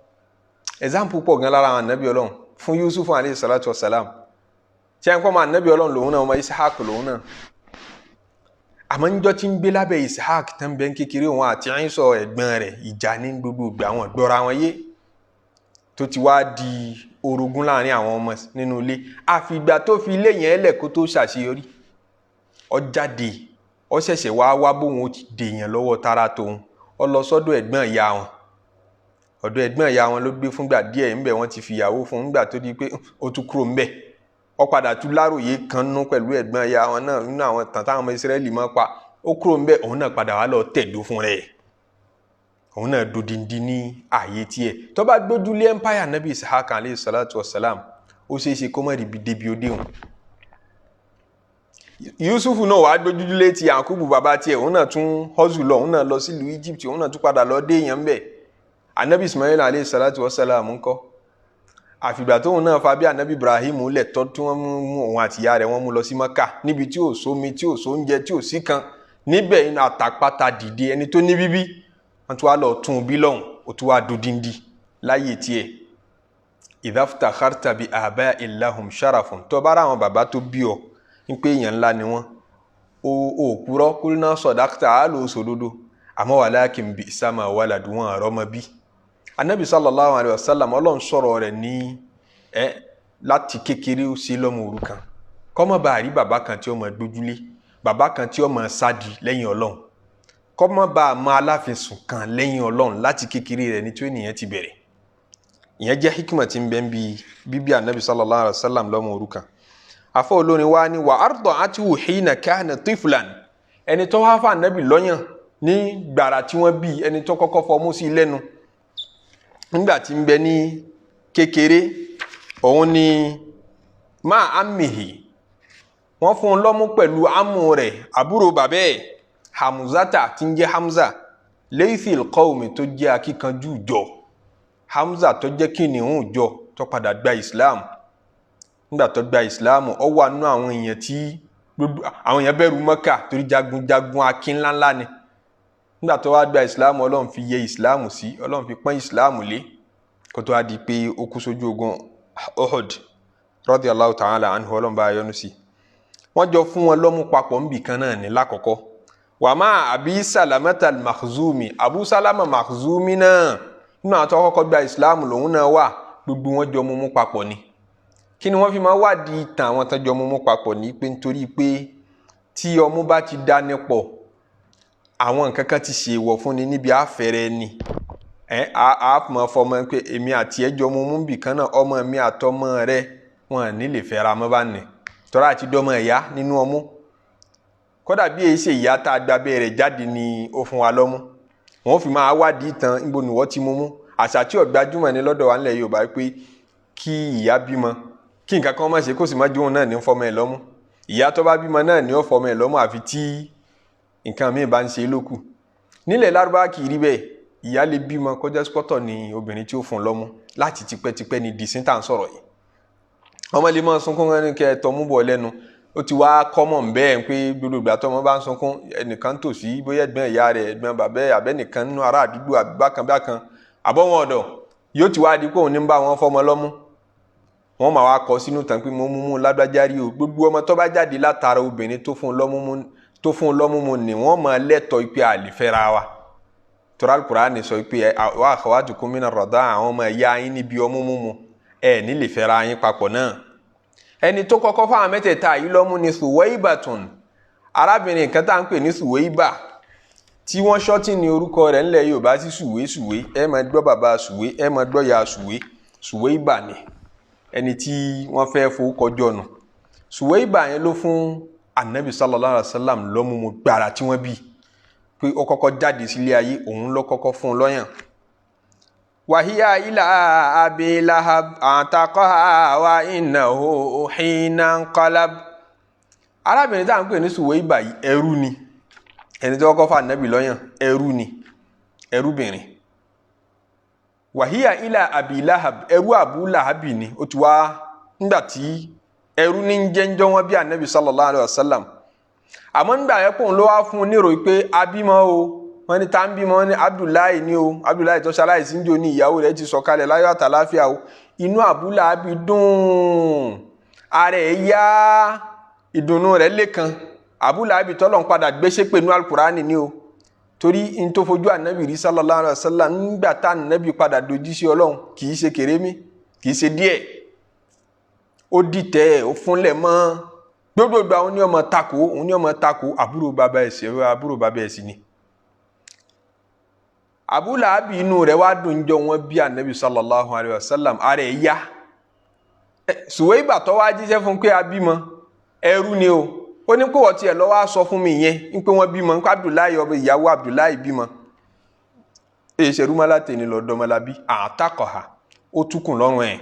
example pọ̀ gan lára àwọn anabi Ọlọ́run, fún Yusuf alayhi salatu wa salam. Ṣé ń kọ́ mọ anabi Ọlọ́run lòun náà, ọmọ Ishaq lòun náà. Àmọ́ níjọ́ tí ń gbé lábẹ́ Ishaq tán bẹ́ẹ̀ kékeré, òun àti Ìsọ ẹ̀gbọ́n rẹ̀ ìjà ní gbogbo ìgbà, wọn gbọ́ra wọn yé, tó ti wá di orogún láàrin àwọn ọmọ nínú ilé. Àfìgbà tó fi ilé yẹn lẹ̀ kó tó ṣàṣeyọrí, ó jáde, ó ṣẹ̀ṣẹ̀ wá wá bóun ó ti dèèyàn lọ́wọ́ tara tòun. Ó lọ sọ́dọ̀ ẹ̀gbọ́n ìyá wọn, ọ̀dọ̀ ẹ̀gbọ́n ìyá wọn ló gbé fúngbà díẹ̀ ńbẹ̀, wọ́n ti fìyàwó fún un. Ńgbà tó di pé ó tún kúrò ńbẹ̀, ó padà tún láròyé kan nú pẹ̀lú ẹ̀gbọ́n ìyá wọn náà nínú àwọn tàn táwọn ọmọ Ísírẹ́lì máa pa. Ó kúrò ńbẹ̀, òun náà padà wá lọ tẹ̀dó fún rẹ̀, òun náà dodindi ní ààyè tiẹ̀. Tó bá gbójúlé empire nabi Ishaq alayhi salatu wa salam, ó ṣeé ṣe kó má rí débi ó déhùn. Yusuf náà wàá gbójúlé ti Yakubu bàbá tiẹ̀, òun náà tún hustle lọ, òun náà lọ sílùú Egypt, òun náà tún padà lọ dé èèyàn bẹ́ẹ̀. Anabi Ismail aleyhi salatu wa salam ńkọ́, àfìgbà tóun náà fa bí anabi Ibrahim lẹ̀ tọ́ tí wọ́n mú òun àti ìyá rẹ̀, wọ́n mú lọ sí Maka níbi tí ò sómi, tí ò sóúnjẹ, tí ò sí kan níbẹ̀, inú àtàpàtà dìde ẹni tó ní bíbí, wọ́n tún wá lọ tún un bí lọ́hùn, ó tún wá dodindi láyé tiẹ̀. Idhaftakharta bi aba'in lahum sharafun, tó bá ra àwọn bàbá tó bí ọ ń pé èèyàn ńlá ni wọ́n, ó kúrọ́ kulna sadaqta, á lò ó sòdodo, àmọ́ walakin bi'sa ma waladu, wọn àrọ́mọ bí. Anabi sallallahu alayhi wa sallam, Ọlọ́run sọ̀rọ̀ rẹ̀ ní ẹ láti kékeré ó sí lọ́mọ òrukàn, kọ́mọ bá rí bàbá kan tí ó máa gbójúlé, bàbá kan tí ó máa sádi lẹ́yìn Ọlọ́run, kọ́mọ bá mọ aláfisùn kan lẹ́yìn Ọlọ́run. Láti kékeré rẹ̀ ní tí ènìyàn ti bẹ̀rẹ̀. Ìyẹn jẹ́ hikima tí ń bẹ ń bi bíbí anabi sallallahu alayhi wa sallam lọ́mọ òrukàn. Afọ olórin wa ni wà arda'atuhu hina kana tiflan, ẹni tó wá fún anabi lọ́yàn ní gbàrà tí wọ́n bí, ẹni tó kọ́kọ́ fọmú sí lẹ́nu nígbà tí ń bẹ ní kékeré, òun ni máa amihi, wọ́n fún un lọ́mú pẹ̀lú amú rẹ̀, àbúrò bàbẹ́ ẹ̀ Hamzata tí ń jẹ́ Hamza, laythil qawmi, tó jẹ́ akíkanjú jọ, Hamza tó jẹ́ kìnìún jọ, tó padà gba Islam. Nígbà tó gba Islam, ó wà nínú àwọn èèyàn tí gbogbo àwọn èèyàn bẹ̀rù Mẹ́kà torí jagunjagun akin ńláńlá ni. Nígbà tó wá gba Islam, Ọlọ́run fi yẹ Islam sí, Ọlọ́run fi pọ́n Islam lé, kó tó wá di pé ó kú sójú ogun Uhud, radiyallahu ta'ala anhu, Ọlọ́run bá yọ́nú sí. Wọ́n jọ fún wọn lọ́mú papọ̀ níbì kan náà ní lákọ̀ọ́kọ́. Wà má Abi Salamata al-Makhzumi, Abu Salama Makhzumi náà, nínú àwọn tó kọ́kọ́ gba Islam lòun náà wà, gbogbo wọn jọ mú papọ̀ ni. Kí ni wọ́n fi máa wádìí ìtàn àwọn tó jọ mú papọ̀? Ní pé nítorí pé tí ọmú bá ti dání pọ̀, àwọn nǹkan kan ti ṣèwọ̀ fún ni níbi àfẹ́rẹ́ ni ẹ á mọ̀ fọmọ pé èmi àti ẹ jọ mú mú bì kan náà, ọmọ mi àtọmọ rẹ wọn ní lè fẹ́ra mọ́ bá ní tọ́ra àti dọ́mọ ẹ̀yá nínú ọmú. Kódà bí èyí ṣe ìyá tá a gba abẹ́ rẹ̀ jáde ni ó fún wa lọ́mú, wọ́n fi máa wádìí ìtàn níbo ni wọ́n ti mú mú. Àṣà tí ó gbajúmọ̀ ní lọ́dọ̀ wa nílẹ̀ Yorùbá pé kí ìyá bímọ, kí nǹkan kan má ṣe, kó sì má jóun náà ní fọmọ ẹ̀ lọ́mú. Ìyá tó bá bímọ náà ní ó fọmọ ẹ̀ lọ́mú, àfi tí nǹkan míì bá ń ṣe lókù. Nílẹ̀ Lárúbáwá kì í rí bẹ́ẹ̀. Ìyá lè bímọ kọjá spọ́tọ̀ ni obìnrin tí ó fún lọ́mú láti tipẹ́tipẹ́ ni dìsín tá à ń sọ̀rọ̀ yìí. Ọmọ lè máa sunkún ní kẹ́ ẹ tọmú bọ̀ lẹ́nu. Ó ti wá kọ́mọ̀ bẹ́ẹ̀ pé gbogbo ìgbà tọmọ bá ń sunkún, ẹnìkan tòsí, bóyá ẹ̀gbọ́n ìyá rẹ̀, ẹ̀gbọ́n bàbá ẹ̀, àbẹ́nìkan nínú ará àdúgbò, àbí bákan bákan, àbọ̀wọ̀n ọ̀dọ̀, yóò ti wá di pé òun ní ń bá wọn fọmọ lọ́mú. Wọ́n máa wá kọ sínú tán pé mo mú mú lágbájá rí o. Gbogbo ọmọ tó bá jáde látara obìnrin tó fún un lọ́mú mu ni wọ́n máa lẹ́tọ̀ọ́ pé a lè fẹ́ra wa. Tọ́ra Al-Qur'ani sọ pé wa akhawatukum mina radaa, àwọn ọmọ ẹ̀yà yín níbi ọmú mímu, ẹ̀ ní lè fẹ́ra yín papọ̀ náà. Ẹni tó kọ́kọ́ fáwọn mẹ́tẹ̀ẹ̀ta yìí lọ́mú ni Suwaibatun, arábìnrin kan tá à ń pè ní Suwaiba, tí wọ́n ṣọ́tì ní orúkọ rẹ̀ ńlẹ̀ Yorùbá sí Sùwé. Sùwé, ẹ máa gbọ́ bàbá Sùwé, ẹ máa gbọ́ ya Sùwé. Suwaiba ni ẹni tí wọ́n fẹ́ fowókọjọ́ nù. Suwaiba yẹn ló fún anabi sallallahu alayhi wa sallam lọ́mú mu gbàrà tí wọ́n bí, pé ó kọ́kọ́ jáde sílé ayé, òun ló kọ́kọ́ fún un lọ́yàn. Wàhíyá ilà Abi Lahab àtàkọ́hà wa innahu hina nqalab. Arábìnrin tá à ń pè ní Suwaiba yìí, ẹrú ni. Ẹni tí wọ́n kọ́ fún anabi lọ́yàn, ẹrú ni, ẹrúbìnrin. Wàhíyá ilà Abi Lahab, ẹrú Abu Lahabi ni. Ó ti wá nígbà tí ẹrú ní ń jẹ́njọ́ wọn bí anabi sallallahu alayhi wa sallam. Àmọ́ nígbà yẹn, kóun ló wá fún un nírò pé abímọ o. Wọ́n ní tá ń bímọ? Wọ́n ní Abdullahi ní o, Abdullahi tó ṣaláìsí ń jò ní ìyàwó rẹ̀ ti sọ̀kalẹ̀ láyọ̀ àtàláfíà o. Inú Abu Lahabi dùn, ara ẹ̀ yá, ìdùnnú rẹ̀ lẹ́kan. Abu Lahabi tọ́lọ̀ ń padà gbéṣẹ́ pé inú Alukurani ni o, torí n tó fojú anabi rí sallallahu alayhi wa sallam nígbà tá anabi padà dojú sí Ọlọ́run, kì í ṣe kèrémí, kì í ṣe díẹ̀. Ó dìtẹ̀, ó fúnlẹ̀ mọ́ gbogbo ìgbà, òun ní ọmọ tako, òun ní ọmọ tako àbúrò bàbá ẹ̀ sí, àbúrò bàbá ẹ̀ sí ni. Abu Lahabi, inú rẹ̀ wá dùn jọ wọn bí anabi sallallahu alayhi wa sallam, ara ẹ̀ yá. Suwaiba tó wá jíṣẹ́ fún pé a bímọ, ẹrú ni o. Ó ní pé wọ́n tiẹ̀ lọ́wọ́ á sọ fún mi yẹn ń pé wọ́n bímọ, ń pé Abdullahi ọbẹ̀ ìyàwó Abdullahi bímọ. Èyí ṣerú mọ́lá tèmi lọ́dọ̀ ọmọlábí àtàkọ̀hà, ó túkùn lọ́rùn ẹ̀.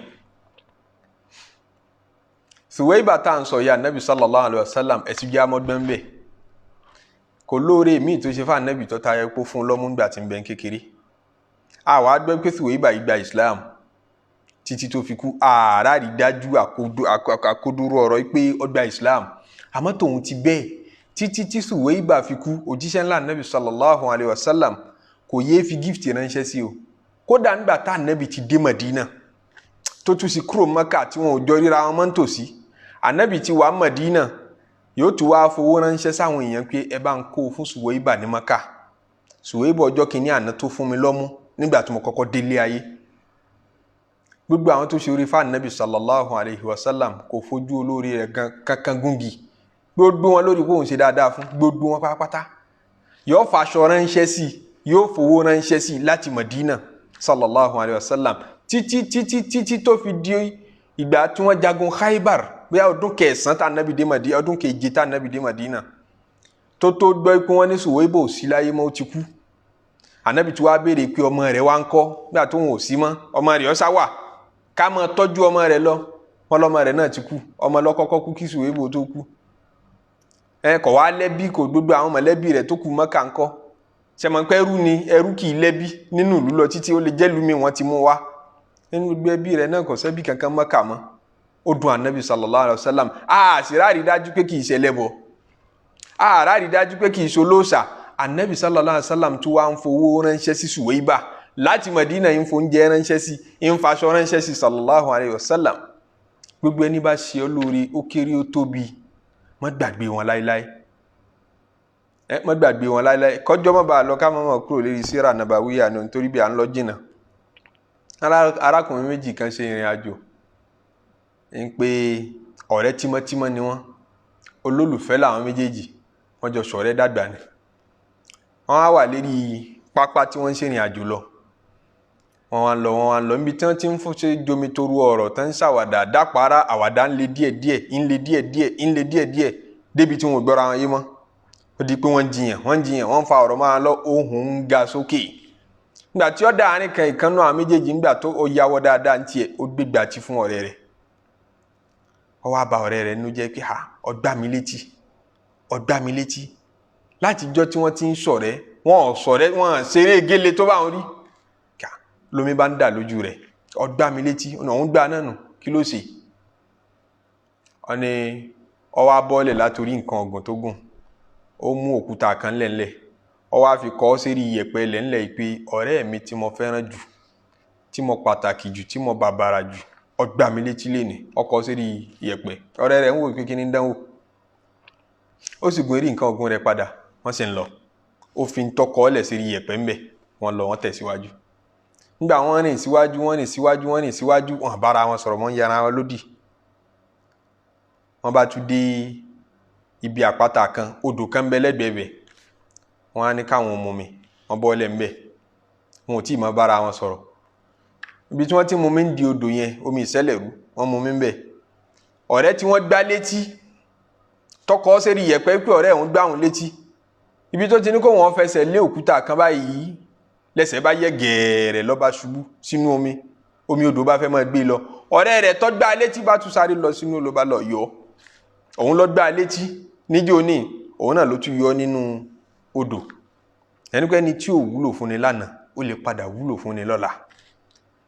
Suwaiba tá à ń sọ yìí, anabi sallallahu alayhi wa sallam ẹ̀sìn jẹ́ amọ́gbọ́n bẹ́ẹ̀. Kò lóore míì tó ṣe fún anabi tó tayọ pé fún lọ́mú nígbà tí ń bẹ kékeré. Àwa gbọ́ pé Suwaiba yìí gba Islam títí tó fi kú. Ààrá rí dájú àkódúró ọ̀rọ̀ pé ó gba Islam, àmọ́ tòun ti bẹ́ẹ̀ títí tí Suwaiba fi kú, òjíṣẹ́ ńlá anabi sallallahu alayhi wa sallam kò yéé fi gift ránṣẹ́ sí o. Kódà nígbà tá anabi ti dé Madina, tó tún sí kúrò Mẹ́kà tí wọn ò jọ ríra wọn mọ́ nítòsí, anabi ti wà Madina, yóò tún wá fowó ránṣẹ́ sáwọn èèyàn pé ẹ bá ń kó fún Suwaiba ní Mẹ́kà. Suwaiba ọjọ́ kìíní àná tó fún mi lọ́mú nígbà tí mo kọ́kọ́ délé ayé. Gbogbo àwọn tó ṣe orí fún anabi sallallahu alayhi wa sallam kò fojú olórí rẹ̀ kankan gúngi. Gbogbo wọn lórí kóhùn ṣe dáadáa fún gbogbo wọn pátápátá. Yóò faṣọ ránṣẹ́ sí, yóò fowó ránṣẹ́ sí láti Madina sallallahu alayhi wa sallam títí títí títí tó fi di ìgbà tí wọ́n jagun Khaybar, bóyá ọdún kẹsàn-án tá anabi dé Madina, ọdún keje tá anabi dé Madina, tó gbọ́ pé wọ́n ní Suwaiba ò sí láyé mọ́, ó ti kú. Anabi tí wàá béèrè pé ọmọ rẹ̀ wá ń kọ́, nígbà tó ń ò sí mọ́, ọmọ rẹ̀ ọ̀sá wà, ká máa tọ́jú ọmọ rẹ̀ lọ. Wọn lọ́mọ rẹ̀ náà ti kú, ọmọ lọ́kọ́kọ́ kú kí Suwaiba tó kú. Ẹ kọ̀ wá lẹ́bí, kò gbogbo àwọn mọ̀lẹ́bí rẹ̀ tó kù Mọ́kà ńkọ́. Sẹ́mọ̀ pé ẹrú ni, ẹrú kì í lẹ́bí nínú ìlú lọ títí, ó lè jẹ́ lumi wọ́n ti mú wá nínú gbogbo ẹbí rẹ̀ náà, kò sẹ́bí kankan Mọ́kà mọ́. Ó dùn anabi sallallahu alayhi wa sallam. A sì rárí dájú pé kì í ṣe ẹlẹ́bọ, a rárí dájú pé kì í ṣe olóòṣà. Anabi sallallahu alayhi wa sallam tó wá ń fowó ránṣẹ́ sí Suwaiba láti Madina, ń fóúnjẹ ránṣẹ́ sí, ń faṣọ ránṣẹ́ sí sallallahu alayhi wa sallam. Gbogbo ẹni bá ṣe ọ́ lóore, ó kéré ó tóbi, má gbàgbé wọn láéláé. Ẹ má gbàgbé wọn láéláé. Kọjọ́ má bàa lọ, ká má má kúrò lérí síra nàbàwíyà ni, nítorí bí à ń lọ jìnnà. Arákùnrin méjì kan ṣe ìrìn àjò, ń pé ọ̀rẹ́ tímọ́tímọ́ ni wọ́n, olólùfẹ́ làwọn méjèèjì, wọ́n jọ ṣọ̀rẹ́ dàgbà ni. Wọ́n á wà lérí pápá tí wọ́n ń ṣe ìrìn àjò lọ, wọ́n wá ń lọ, wọ́n wá ń lọ níbi tí wọ́n ti ń fún ṣe jomi toru ọ̀rọ̀ tó ń ṣàwàdà dápara, àwàdà ń le díẹ̀ díẹ̀, ń le díẹ̀ díẹ̀, ń le díẹ̀ díẹ̀, débi tí wọn ò gbọ́ra wọn yé mọ́. Ó di pé wọ́n jiyàn, wọ́n jiyàn, wọ́n fa ọ̀rọ̀ máa lọ, ohùn ń ga sókè. Nígbà tí ó dá àárín kan, ìkànnú àwọn méjèèjì, nígbà tó ó yáwọ́ dáadáa ń tiẹ̀, ó gbégbá tí fún ọ̀rẹ́ rẹ̀. Ó wá bà ọ̀rẹ́ rẹ̀ nínú jẹ́ pé ha, ó gbá mi létí, ó gbá mi létí. Láti jọ́ tí wọ́n ti ń ṣọ̀rẹ́, wọ́n ò ṣọ̀rẹ́, wọ́n ṣeré gélé tó bá wọn rí. Ká lómi bá ń dà lójú rẹ̀, ó gbá mi létí, òun gbá náà nù, kí ló ṣe? Ó ní ó wá bọ́ọ̀lẹ̀ látòrí nǹkan ọ̀gùn tó gùn, ó mú òkúta kan lẹ́ńlẹ̀, ó wá fi kọ́ sérí iyẹ̀pẹ̀ lẹ́ńlẹ̀ pé ọ̀rẹ́ mi tí mo fẹ́ràn jù, tí mo pàtàkì jù, tí mo bàbàrà jù, ó gbá mi létí lénìí. Ó kọ́ sérí iyẹ̀pẹ̀. Ọ̀rẹ́ rẹ̀ ń wò pé kí ni ń dánwò, ó sì gun eré nǹkan ọ̀gùn rẹ̀ padà, wọ́n sì ń lọ. Ó fi ń tọkọ ọ́lẹ̀ sérí iyẹ̀pẹ̀ ńbẹ̀, wọ́n lọ, wọ́n tẹ̀síwájú. Nígbà wọ́n rìn síwájú, wọ́n rìn síwájú, wọ́n rìn síwájú, wọ́n bára wọn sọ̀rọ̀, wọ́n yára wọn lódì. Wọ́n bá tún dé ibi àpáta kan, odò kan bẹ lẹ́gbẹ̀ẹ́ bẹ̀. Wọ́n á ní káwọn mú mi, wọ́n bọ́ọ̀lẹ̀ ńbẹ̀, wọn ò tí ì mọ bára wọn sọ̀rọ̀. Ibi tí wọ́n ti mú mi ń di odò yẹn, omi ìṣẹ̀lẹ̀ rú, wọ́n mú mi ń bẹ̀. Ọ̀rẹ́ tí wọ́n gbá létí, tọkọ sẹ́rí yẹ̀pẹ̀ pé ọ̀rẹ́ òun gbá òun létí, ibi tó ti ní kó wọ́n fẹsẹ̀ lé òkúta kan báyìí, lẹ́sẹ̀ bá yẹ gẹ̀ẹ́rẹ̀, ló bá ṣubú sínú omi, omi odò bá fẹ́ máa gbé lọ. Ọ̀rẹ́ rẹ̀ tó gbá létí bá tún sáré lọ sínú, ló bá lọ yọ. Òun ló gbá létí níjó ní, òun náà ló tún yọ nínú odò. Ẹni pé ẹni tí ò wúlò fún ni lánàá, ó lè padà wúlò fún ni lọ́la.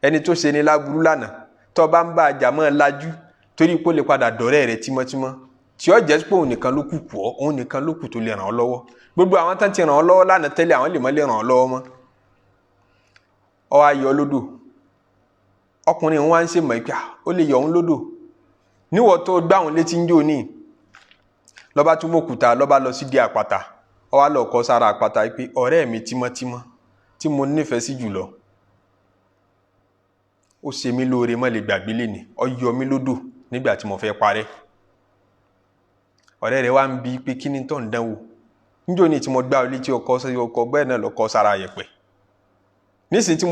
Ẹni tó ṣe ni láburú lánàá, tó bá ń bá àjà mọ́ lajú, torí pé ó lè padà dọ̀rẹ́ rẹ̀ tímọ́tímọ́, tí ó jẹ́ pé òun nìkan ló kù kù ọ́, òun nìkan ló kù tó lè ràn ọ́ lọ́wọ́. Gbogbo àwọn tán ti ràn ọ́ lọ́wọ́ lánàá tẹ́lẹ̀, àwọn lè má lè ràn ọ́ lọ́wọ́ mọ́. Ó wá yọ lódò. Ọkùnrin òun wá ń ṣe mọ̀ pé ó lè yọ òun lódò níwọ̀ tó gbá òun létí ń jò ní. Lọ́ba tún mọ̀kúta, lọ́ba lọ sí di àpáta, ó wá lọ kọ́ sára àpáta pé ọ̀rẹ́ mi tímọ́tímọ́ tí mo nífẹ̀ẹ́ sí jùlọ, ó ṣe mí lóore má lè gbàgbé lénìí, ó yọ mí lódò nígbà tí mo fẹ́ parẹ́. Ọ̀rẹ́ rẹ̀ wá ń bi pé kí ni tó ń dánwò níjó ní tí mo gbá ọ létí, ọkọ ọkọ bẹ́ẹ̀ náà lọ kọ́ sára yẹ̀pẹ̀ nísìnyí, tí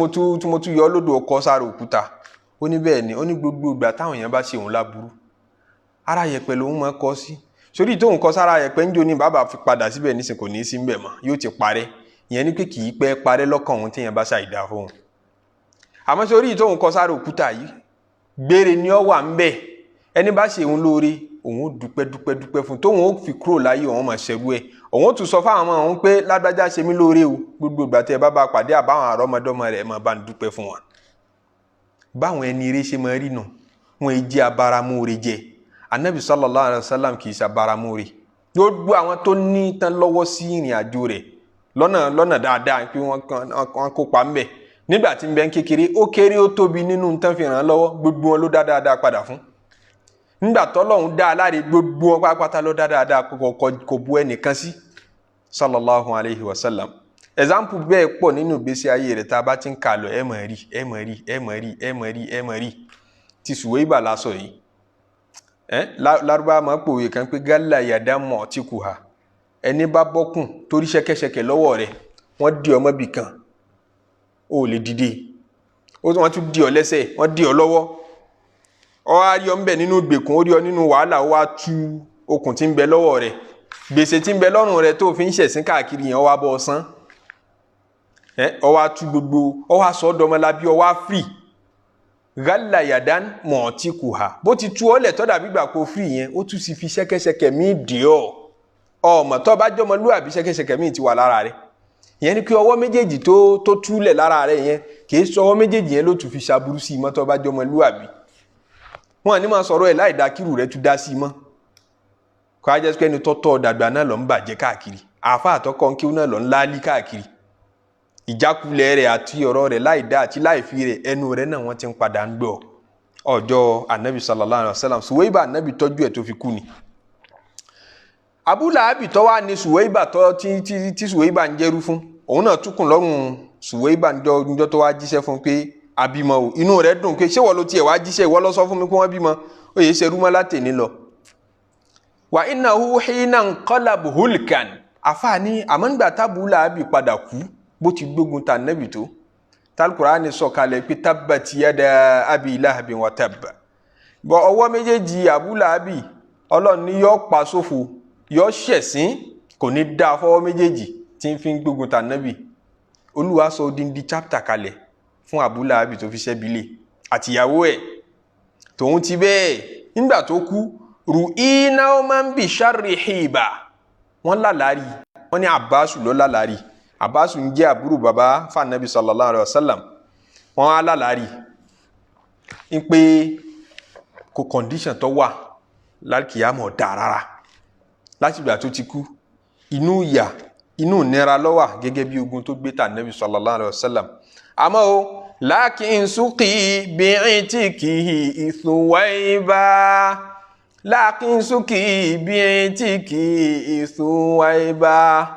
mo tún yọ lódò, ọkọ sára òkúta. Ó ní bẹ́ẹ̀ ni, ó ní gbogbo ìgbà táwọn èèyàn bá ṣe òun láburú, ara yẹ̀pẹ̀ lòun máa kọ́ sí. Sórí tóun kọ́ sára yẹ̀pẹ̀ níjó ní, bàbá fi padà síbẹ̀ nísìnyí, kò ní í sí ńbẹ̀ mọ́, yóò ti parẹ́. Ìyẹn ni pé kì í pẹ́ parẹ́ lọ́kàn òun téèyàn bá ṣàìdá fóun. Àmọ́ sórí tóun kọ́ sára òkúta yìí, gbére ni ó wà ńbẹ̀. Ẹni bá ṣe òun lóore, òun ó dúpẹ́ dúpẹ́ dúpẹ́ fún, tóun ó fi kúrò láyé òun máa ṣerú ẹ̀. Òun ó tún sọ fáwọn ọmọ òun pé lágbájá ṣe mí lóore o, gbogbo ìgbà tẹ́ ẹ bá bá pàdé àbáwọn àrọ́mọdọ́mọ rẹ̀, ẹ máa bá ń dúpẹ́ fún wọn. Báwọn ẹni eré ṣe máa rí nù, wọn è jẹ́ abáramóore jẹ. Anabi sallallahu alayhi wa sallam kì í ṣe abáramóore. Gbogbo àwọn tó ní tán lọ́wọ́ sí ìrìn àjò rẹ̀ lọ́nà lọ́nà dáadáa pé wọ́n kópa ńbẹ̀ nígbà tí ń bẹ ń kékeré, ó kéré ó tóbi nínú tán fi ràn án lọ́wọ́, gbogbo wọn ló dá dáadáa padà fún. Nígbà tọ́lọ́hún dá aláre, gbogbo wọn pátápátá ló dá dáadáa, kò bu ẹnìkan sí, sallallahu alayhi wa sallam. Example bẹ́ẹ̀ pọ̀ nínú ìgbésí ayé rẹ̀ tá a bá ti ń kà lọ, ẹ mọ̀ rí, ẹ mọ̀ rí, ẹ mọ̀ rí, ẹ mọ̀ rí, ẹ mọ̀ rí. Ti Suwaiba lásọ yìí, ẹ Lárúbá máa pòwe kan pé gálà yàdá mọ̀ tí kù ha, ẹni bá bọ́kùn torí ṣẹ̀kẹ̀ṣẹ̀kẹ̀ lọ́wọ́ rẹ̀, wọ́n di ọmọ bì kan, ó lè dìde, wọ́n tún di ọ lẹ́sẹ̀, wọ́n di ọ lọ́wọ́, ọ wá rí ọ ńbẹ nínú ìgbèkùn, ó rí ọ nínú wàhálà, ó wá tú okùn tí ń bẹ lọ́wọ́ rẹ̀, gbèsè tí ń bẹ lọ́rùn rẹ̀ tó fi ń ṣẹ̀sín káàkiri yẹn, ó wá bọ́ ọ san. Ẹ ọ wá tú gbogbo, ọ wá sọ ọ́ dọmọlábí, ọ wá free. Gálà yàdán mọ̀ọ́tì kù ha, bó ti tú ọ lẹ̀ tọ́ dàbí gbà kó free yẹn, ó tún sì fi ṣẹ́kẹ́ṣẹkẹ̀ míì dì ọ́. Ọmọ tó bá jọmọlúwàbí, ṣẹ́kẹ́ṣẹkẹ̀ míì ti wà lára rẹ̀. Ìyẹn ni pé ọwọ́ méjèèjì tó túlẹ̀ lára rẹ̀ yẹn, kì í sọ ọwọ́ méjèèjì yẹn ló tún fi ṣaburú sí i mọ́. Tó bá jọmọlúwàbí, wọn ní máa sọ̀rọ̀ ẹ̀ láì dá kírù rẹ̀ tún dá sí i mọ́. Kó a jẹ́ pé ẹni tọ́tọ́ dàgbà náà lọ ń bàjẹ́ káàkiri, àáfà àtọkọ ń kíw náà lọ ń láálí káàkiri, ìjákulẹ̀ rẹ̀ àti ọ̀rọ̀ rẹ̀ láì dá àti láì fi rẹ̀, ẹnu rẹ̀ náà wọ́n ti ń padà ń gbọ́. Ọjọ́ anabi sallallahu alayhi wa sallam, Suwaiba, anabi tọ́jú ẹ̀ tó fi kú ni. Abu Lahabi tó wá ní Suwaiba tó tí tí tí Suwaiba ń jẹ́rú fún, òun náà túkùn lọ́rùn Suwaiba ńjọ́ tó wá jíṣẹ́ fún pé abímọ o. Inú rẹ̀ dùn pé ṣé wọ́n ló tiẹ̀ wá jíṣẹ́, ìwọ ló sọ fún mi pé wọ́n bímọ, ó yẹ ṣerú mọ́ látẹ̀ní lọ. Wa innahu hina nqalab hulkan. Àfààní àmọ́ nígbà tábù Lahabi padà kú, bó ti gbógun ta nẹ́bì tó, tálkùránì sọ̀kalẹ̀ pé tabbat yada abi lahabin wa tabba, bọ̀ ọwọ́ méjèèjì Abu Lahabi, Ọlọ́run ní yọ pa sófo, yọ ṣẹ̀sín, kò ní dá fọwọ́ méjèèjì tí ń fi gbógun ta nẹ́bì. Olúwa sọ odindi chapter kalẹ̀ fún Abu Lahabi tó fi ṣẹ́bi lé àtìyàwó ẹ̀. Tòun ti bẹ́ẹ̀, nígbà tó kú, ru iná máa ń bì sharri hiba, wọ́n lálàárí, wọ́n ní Abbasu ló lálàárí. Abbasu ń jẹ́ àbúrò bàbá fànàbí sallallahu alayhi wa sallam. Wọ́n á lálàárí ń pé kò condition tó wà lálùkìyàmọ̀ dà rárá látìgbà tó ti kú, inú ìyà, inú ìnira ló wà, gẹ́gẹ́ bí ogun tó gbé tà nàbí sallallahu alayhi wa sallam. Àmọ́ o, lakin suqi bi'itikihi Suwaiba, lakin suqi bi'itikihi Suwaiba.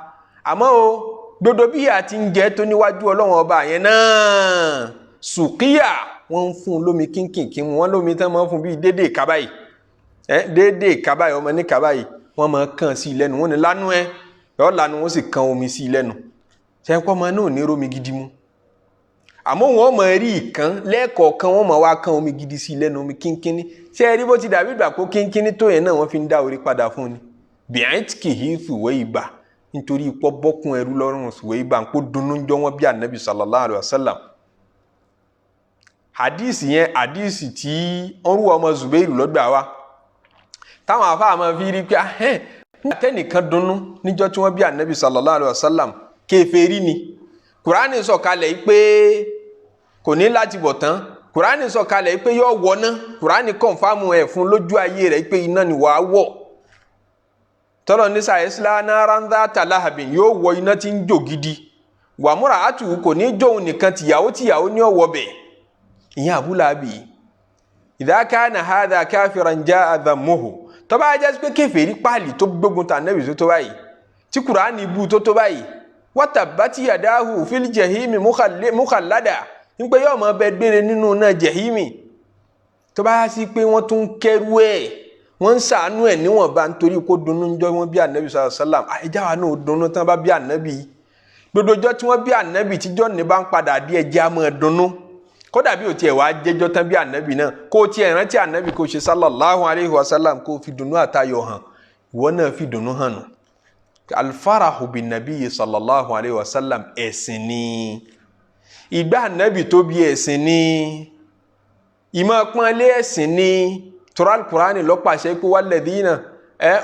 Àmọ́ o, gbogbo bí a ti ń jẹ́ tó níwájú Ọlọ́run ọba yẹn náà, sùkíyà, wọ́n ń fún un lómi kínkìnkín, wọ́n lómi tán máa ń fún bíi déédéé kábàyì, ẹ déédéé kábàyì, ọmọ ní kábàyì, wọ́n máa kàn sí i lẹ́nu, wọ́n ní lánú ẹ yọ lánú, wọ́n sì kan omi sí i lẹ́nu. Sẹ́ńpọ́ ọmọ náà ní rómi gidi mu, àmọ́ wọ́n máa rí ìkan lẹ́ẹ̀kọ̀ọ̀kan, wọ́n máa wá kan omi gidi sí i lẹ́nu, omi kínkínní. Ṣé ẹ rí bó ti dàbí ìgbà kó kínkínní tó yẹn náà, wọ́n fi ń dá orí padà fún ni bíẹ́ǹtì kì í Suwaiba, nítorí ipò bọ́kùn ẹrú lọ́rùn Suwaiba, ń kó dunnú jọ wọ́n bí anabi sallallahu alayhi wa sallam. Hadisi yẹn, hadisi tí Urwa ọmọ Zubairu lọ́gbà wa, táwọn afáà máa fi rí pé ahẹ́n àtẹnìkan dunnú níjọ́ tí wọ́n bí anabi sallallahu alayhi wa sallam, kèfèrí ni. Kùránì sọ̀kalẹ̀ yìí pé kò ní láti bọ̀ tán. Kùránì sọ̀kalẹ̀ yìí pé yóò wọná. Kùránì confirm ẹ̀ fún lójú ayé rẹ̀ pé iná ni wàá wọ̀. Tọ́lọ̀ ní sayasla naran dhata lahabin, yóò wọ iná tí ń jò gidi. Wàmúra àtù, kò ní jóun nìkan, tìyàwó tìyàwó ní ọ̀wọ́ bẹ̀. Ìyẹn Abu Lahabi. Idha kana hadha kafiran jaa dhammuhu, tó bá jẹ́ pé kèfèrí páàlì tó gbógun ta nẹ́bì tó báyìí, tí kùránì bú tó báyìí, watabbati yadahu fil jahimi mukhallada, ń pé yóò máa bẹ gbére nínú náà jahimi. Tó bá sí pé wọ́n tún kẹ́rú ẹ̀, wọ́n ń sàánú ẹ̀ níwọ̀nba nítorí kó dunnú jọ wọ́n bí ànábì sallallahu alaihi wasallam, ẹjá wa náà dunnú tán bá bí ànábì. Gbogbo ọjọ́ tí wọ́n bí ànábì, tíjọ́ ní bá ń padà dé, ẹjẹ́ á máa dunnú. Kódà bí o tiẹ̀ wá jẹ́jọ́ tán bí ànábì náà, kó o tiẹ̀ rántí ànábì, kó o ṣe sallallahu alaihi wasallam, kó o fi dunnú àtayọ̀ hàn, ìwọ náà fi dunnú hàn nù. Alfarahu bin nabiyyi sallallahu alaihi wasallam, ẹ̀sìn ni. Ìgbà ànábì tó bí, ẹ̀sìn ni. Ìmọ̀ pọ́nlé, ẹ̀sìn ni. Tora alukurani ló pàṣẹ pé walladhina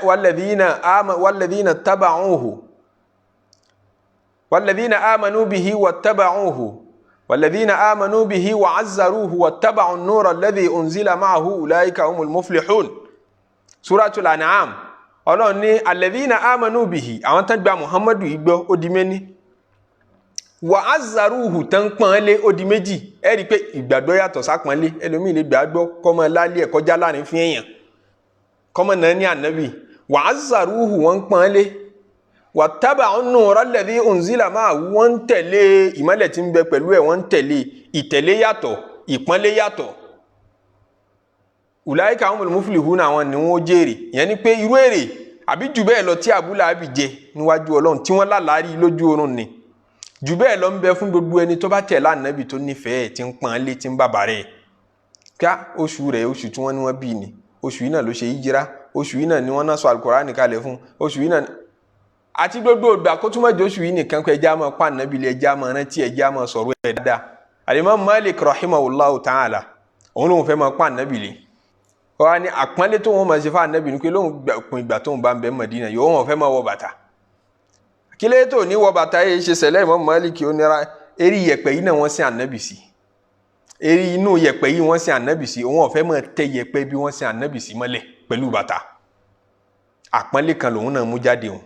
walladhina ama walladhina taba'uhu walladhina amanu bihi wattaba'uhu walladhina amanu bihi wa'azzaruhu wattaba'u an-nura alladhi unzila ma'ahu ulaika humul muflihun. Suratul An'am. Ọlọ́run ní alladhina amanu bihi, àwọn tán gba Muhammadu yìí gbọ́, ó di méní. Wa'azzaruhu, tán pọ́n lé, ó di méjì. Ẹ rí i pé ìgbàgbọ́ yàtọ̀ sápọ́nlé. Ẹlòmíì lè gbàgbọ́ kọ́mọ lálẹ́ ẹ̀ kọjá láàrin fún èèyàn, kọ́mọ náà ní ànábì. Wa'azzaruhu, wọ́n pọ́n lé. Wattaba'u an-nura alladhi unzila ma'ahu, wọ́n ń tẹ̀lé ìmọ́lẹ̀ tí ń bẹ pẹ̀lú ẹ̀, wọ́n ń tẹ̀lé. Ìtẹ̀lé yàtọ̀, ìpọ́nlé yàtọ̀. Ulaika humul muflihun, àwọn ni wọ́n jèrè. Ìyẹn ni pé irú èrè àbí jù bẹ́ẹ̀ lọ tí Abu Lahabi jẹ níwájú Ọlọ́run tí wọ́n lálàárí lójú oorun ni, jù bẹ́ẹ̀ lọ ń bẹ fún gbogbo ẹni tó bá tẹ̀lé ànábì, tó nífẹ̀ẹ́, tí ń pọ́n lé, tí ń bàbà rẹ̀. Kíá oṣù rẹ̀, oṣù tí wọ́n ní wọ́n bí ni, oṣù yìí náà ló ṣe híjírá, oṣù yìí náà ni wọ́n náà sọ Al-Qur'ani kalẹ̀ fún, oṣù yìí náà àti gbogbo ìgbà kó túmọ̀ jẹ́ oṣù yìí nìkan kó ẹja máa pa ànábì lé, ẹja máa rántí, ẹja máa sọ̀rọ̀ ẹ̀ dáadáa. Al-Imam Malik rahimahullahu ta'ala, òun lòun fẹ́ máa pa ànábì lé. Wọ́n á ní àpọ́nlé tó wọ́n máa ṣe fún ànábì ni pé lóun kun ìgbà tóun bá ń bẹ Mádínà yóò wọ́n fẹ́ máa wọ bàtà. Kílé tó ní wọ bàtà yìí ṣe sẹ̀lẹ̀? Imam Malik ó nira eré yẹ̀pẹ̀ yìí náà wọ́n sin ànábì sí, eré inú yẹ̀pẹ̀ yìí wọ́n sin ànábì sí, òun ò fẹ́ máa tẹ yẹ̀pẹ̀ bí wọ́n sin ànábì sí mọ́lẹ̀ pẹ̀lú bàtà. Àpọ́nlé kan lòun náà mú jáde òun,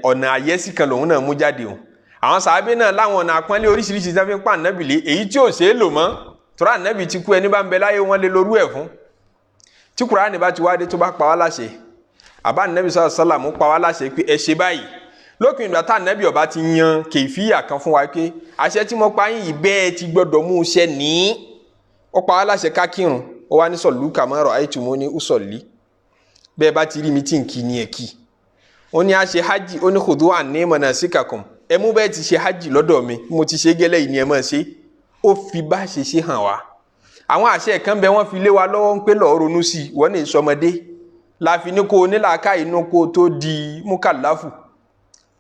ọ̀nà àyẹ́sí kan lòun náà mú jáde òun. Àwọn sàábé náà láwọn ọ̀nà àpọ́nlé oríṣiríṣi tí wọ́n fi ń pa ànábì lé, èyí tí ò ṣeé lò mọ́ tọ́ra ànábì ti kú, ẹni bá ń bẹ láyé wọn lè lorú ẹ̀ fún. Tí Kùránì bá ti wá dé tó bá pa wá láṣẹ, àbá ànábì sọ̀rọ̀ sálàmù pa wá láṣẹ pé ẹ ṣe báyìí, lópin ìgbà tá ànábì ọba ti yan kèfíyà kan fún wa pé àṣẹ tí mo pa yín yìí bẹ́ẹ̀ ti gbọ́dọ̀ mú iṣẹ́ ní, ó pa wá láṣẹ ká kírun, ó wá ní sọ̀lú kàmárọ̀ àìtùmọ̀ ní ùsọ̀lì, bẹ́ẹ̀ bá ti rí mi tí ń kí ni ẹ̀ kí. Ó ní a ṣe hajj, ó ní khudhu anni manasikakum, ẹ mú bẹ́ẹ̀ ti ṣe hajj lọ́dọ̀ mi, mo ti ṣe gẹ́lẹ́ yìí ni ẹ máa ṣe. Ó fi bá ṣe ṣe hàn wá. Àwọn àṣẹ kan bẹ wọ́n fi lé wa lọ́wọ́ ń pé lọ́ọ́ ronú sí i, wọ́n ní ìsọmọdé láfi ní kó o nílàáká inú kó o tó di mukallafu,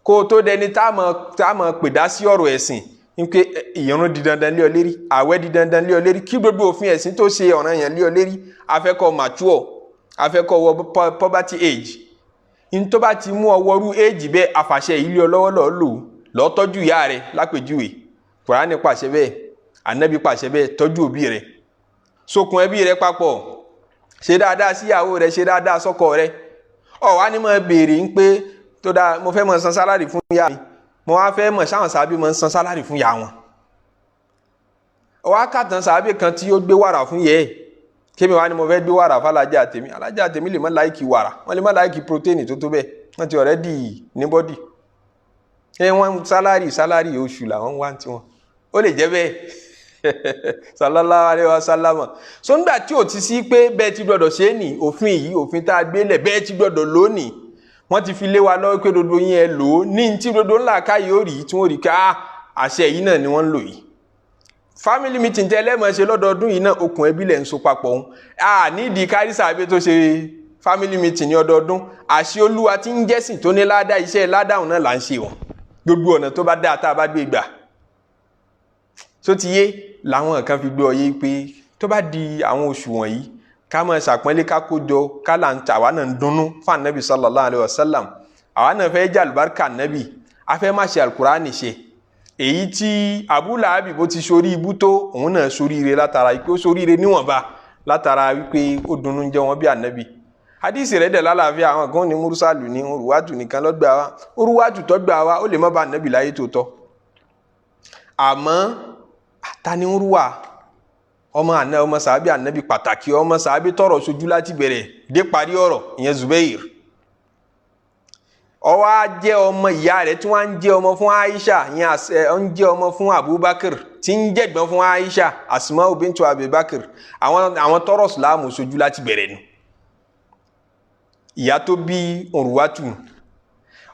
kó o tó dẹni tá a mọ̀ pè dá sí ọ̀rọ̀ ẹ̀sìn, ń pé ìrun di dandan lé ọ lérí, àwẹ̀ di dandan lé ọ lérí, kí gbogbo òfin ẹ̀sìn tó ṣe ọ̀ranyàn lé ọ lérí. Afẹ́kọ̀ mature, afẹ́kọ̀ wọ puberty age, ntọ́ bá ti mú ọ wọrú éèjì bẹ́ẹ̀, àfàṣẹ yìí lé ọ lọ́wọ́, lọ́ọ́ lò lọ́ọ́ tọ́jú ìyá rẹ̀ lápèjúwe. Kùránì pàṣẹ bẹ́ẹ̀, ànábì pàṣẹ bẹ́ẹ̀, tọ́jú òbí rẹ̀, sokùn ẹbí rẹ̀ papọ̀, ṣe dáadáa síyàwó rẹ̀, ṣe dáadáa sọ́kọ rẹ̀. Ọ wá ní máa béèrè ń pé tó dáa, mo fẹ́ máa san sálárì fún ìyá mi, mo wá fẹ́ mọ̀ sáwọn sábẹ́ máa ń san sálárì fún ìyá wọn. Ọ wá kàtàn sábẹ́ kan tí ó gbé wàrà fún yẹ ẹ̀, kémi wá ní mo fẹ́ gbé wàrà fàlájà tèmi, alájà tèmi lè má like wàrà, wọ́n lè má like protein tó tó bẹ́ẹ̀, wọ́n ti already ní body ẹ, wọ́n salary oṣù làwọn wá tiwọn, ó lè jẹ́ bẹ́ẹ̀. Sallallahu alaihi wasallam. So nígbà tí ò ti sí pé bẹ́ẹ̀ ti gbọ́dọ̀ ṣe é nì, òfin yìí, òfin tá a gbé lẹ̀, bẹ́ẹ̀ ti gbọ́dọ̀ lónìí, wọ́n ti fi lé wa lọ́wọ́ pé dodo yín ẹ lò ó ní tí dodo ńlá ká yóò rí tí wọ́n rí ká àṣẹ yìí náà ni wọ́n ń lò yìí. Family meeting tẹ́ lẹ́mọ̀ ṣe lọ́dọọdún yìí náà, okùn ẹbí lẹ̀ ń so papọ̀ òun a nídìí kárísà àbí tó ṣe family meeting ní ọdọọdún. Àṣẹ Olúwa tí ń jẹ́sìn tó ní ládàá, iṣẹ́ ládàá náà là ń ṣe wọn. Gbogbo ọ̀nà tó bá dáa tá a bá gbé gbà tó ti yé làwọn kan fi gbé ọ yé pé tó bá di àwọn oṣù wọ̀nyí, ká máa ṣàpọ́nlé, ká kó jọ, ká là ń ta, àwa náà ń dunnú fún anabi sallallahu alayhi wa sallam, àwa náà fẹ́ jẹ́ àlùbáríkà anabi, a fẹ́ má ṣe alukurani ṣe. Èyí tí Abu Lahabi bó ti sórí ibú tó, òun náà sóríire látara wípé ó sóríire níwọ̀nba látara wípé ó dunnú jẹ́ wọn bí anabi. Hadisi rẹ̀ dẹ̀ lálàáfíà. Àwọn kan ní murusalu ní uruwatu nìkan lọ́gbà wa, uruwatu tó gbà wa, ó lè má ba anabi láyé tó tọ́. Àmọ́ ta ni uruwa? Ọmọ àná, ọmọ sàábì ànábì pàtàkì, ọmọ sàábì tọrọ sojú láti bẹ̀rẹ̀ dé parí ọ̀rọ̀, ìyẹn Zubair. Ó wá jẹ́ ọmọ ìyá rẹ̀ tí wọ́n ń jẹ́ ọmọ fún Aisha, ìyẹn ń jẹ́ ọmọ fún Abubakar, tí ń jẹ̀gbọ́n fún Aisha, Asma'u bintu Abubakar. Àwọn tọrọ Ìsìlámù sojú láti bẹ̀rẹ̀ nu ìyá tó bí Urwatu.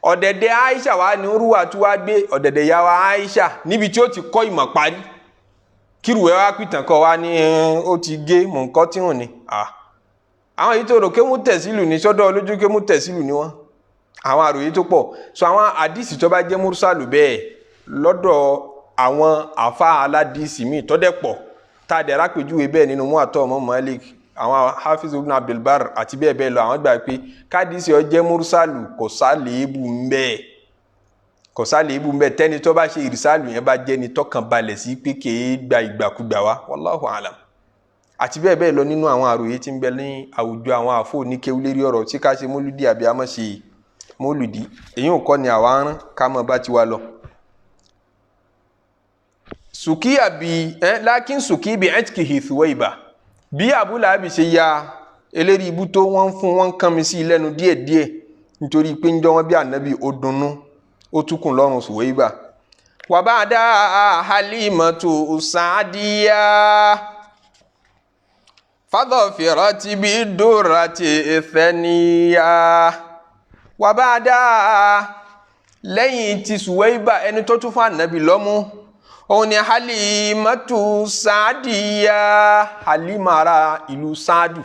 Ọ̀dẹ̀dẹ̀ Aisha wa ni Urwatu wá gbé, ọ̀dẹ̀dẹ̀ ìyá wa Aisha, níbi tí ó ti kọ́ ìmọ̀ parí. Kírùwẹ́ wá pìtàn kọ́ wa ní ó ti gé mọ̀ nǹkan tí hàn ní. Àwọn èyí tó rò kémú tẹ̀sílù ní sọ́dọ̀ lójú, kémú tẹ̀sílù ní wọ́n, àwọn àròyé tó pọ̀. So àwọn àdìsí tó bá jẹ́ mursalu bẹ́ẹ̀ lọ́dọ̀ àwọn àfa aládìsí míì tọ́dẹ̀ pọ̀, tá a dẹ̀ rápèjúwe bẹ́ẹ̀ nínú Muwatta ọmọ Malik. Àwọn Hafiz ibn Abdulbar àti bẹ́ẹ̀ bẹ́ẹ̀ lọ, àwọn gbà pé kádìsí ó jẹ́ mursalu kò sálèébù ń bẹ́ẹ̀, kò sálèébù ń bẹ́ẹ̀. Tẹ́ni tó bá ṣe ìrìsàlù yẹn bá jẹ́ni tọkàn balẹ̀ sí pé kèé gba ìgbàkugbà wá, wallahu alam. Àti bẹ́ẹ̀ bẹ́ẹ̀ lọ nínú àwọn àròyé tí ń bẹ ní àwùjọ àwọn àfọ oníkéwú lérí ọ̀rọ̀ tí ká ṣe mólúdì àbí àmọ́ ṣe mólúdì. Èyí ò kọ́ ni àwa ń rán ká mọ̀ bá ti wá lọ. Sùkíyà bí ẹ lákín sùkí bí ẹtìkìhì Thuwayba, bí Abu Lahabi ṣe ya eléri ibú tó, wọ́n fún wọn kàn mí sí lẹ́nu díẹ̀díẹ̀ nítorí pé ń jọ wọn bí ànábì ó dunnú, ó túkùn lọ́rùn Thuwayba. Wa ba'da Halimatu Sa'diya fadhafirati bidurrati thaniya. Wa ba'da, lẹ́yìn tí Suwaiba, ẹni tó tún fún ànábì lọ́mú òun ni Halimatu Sa'diya, Halima ara ìlú Saadu,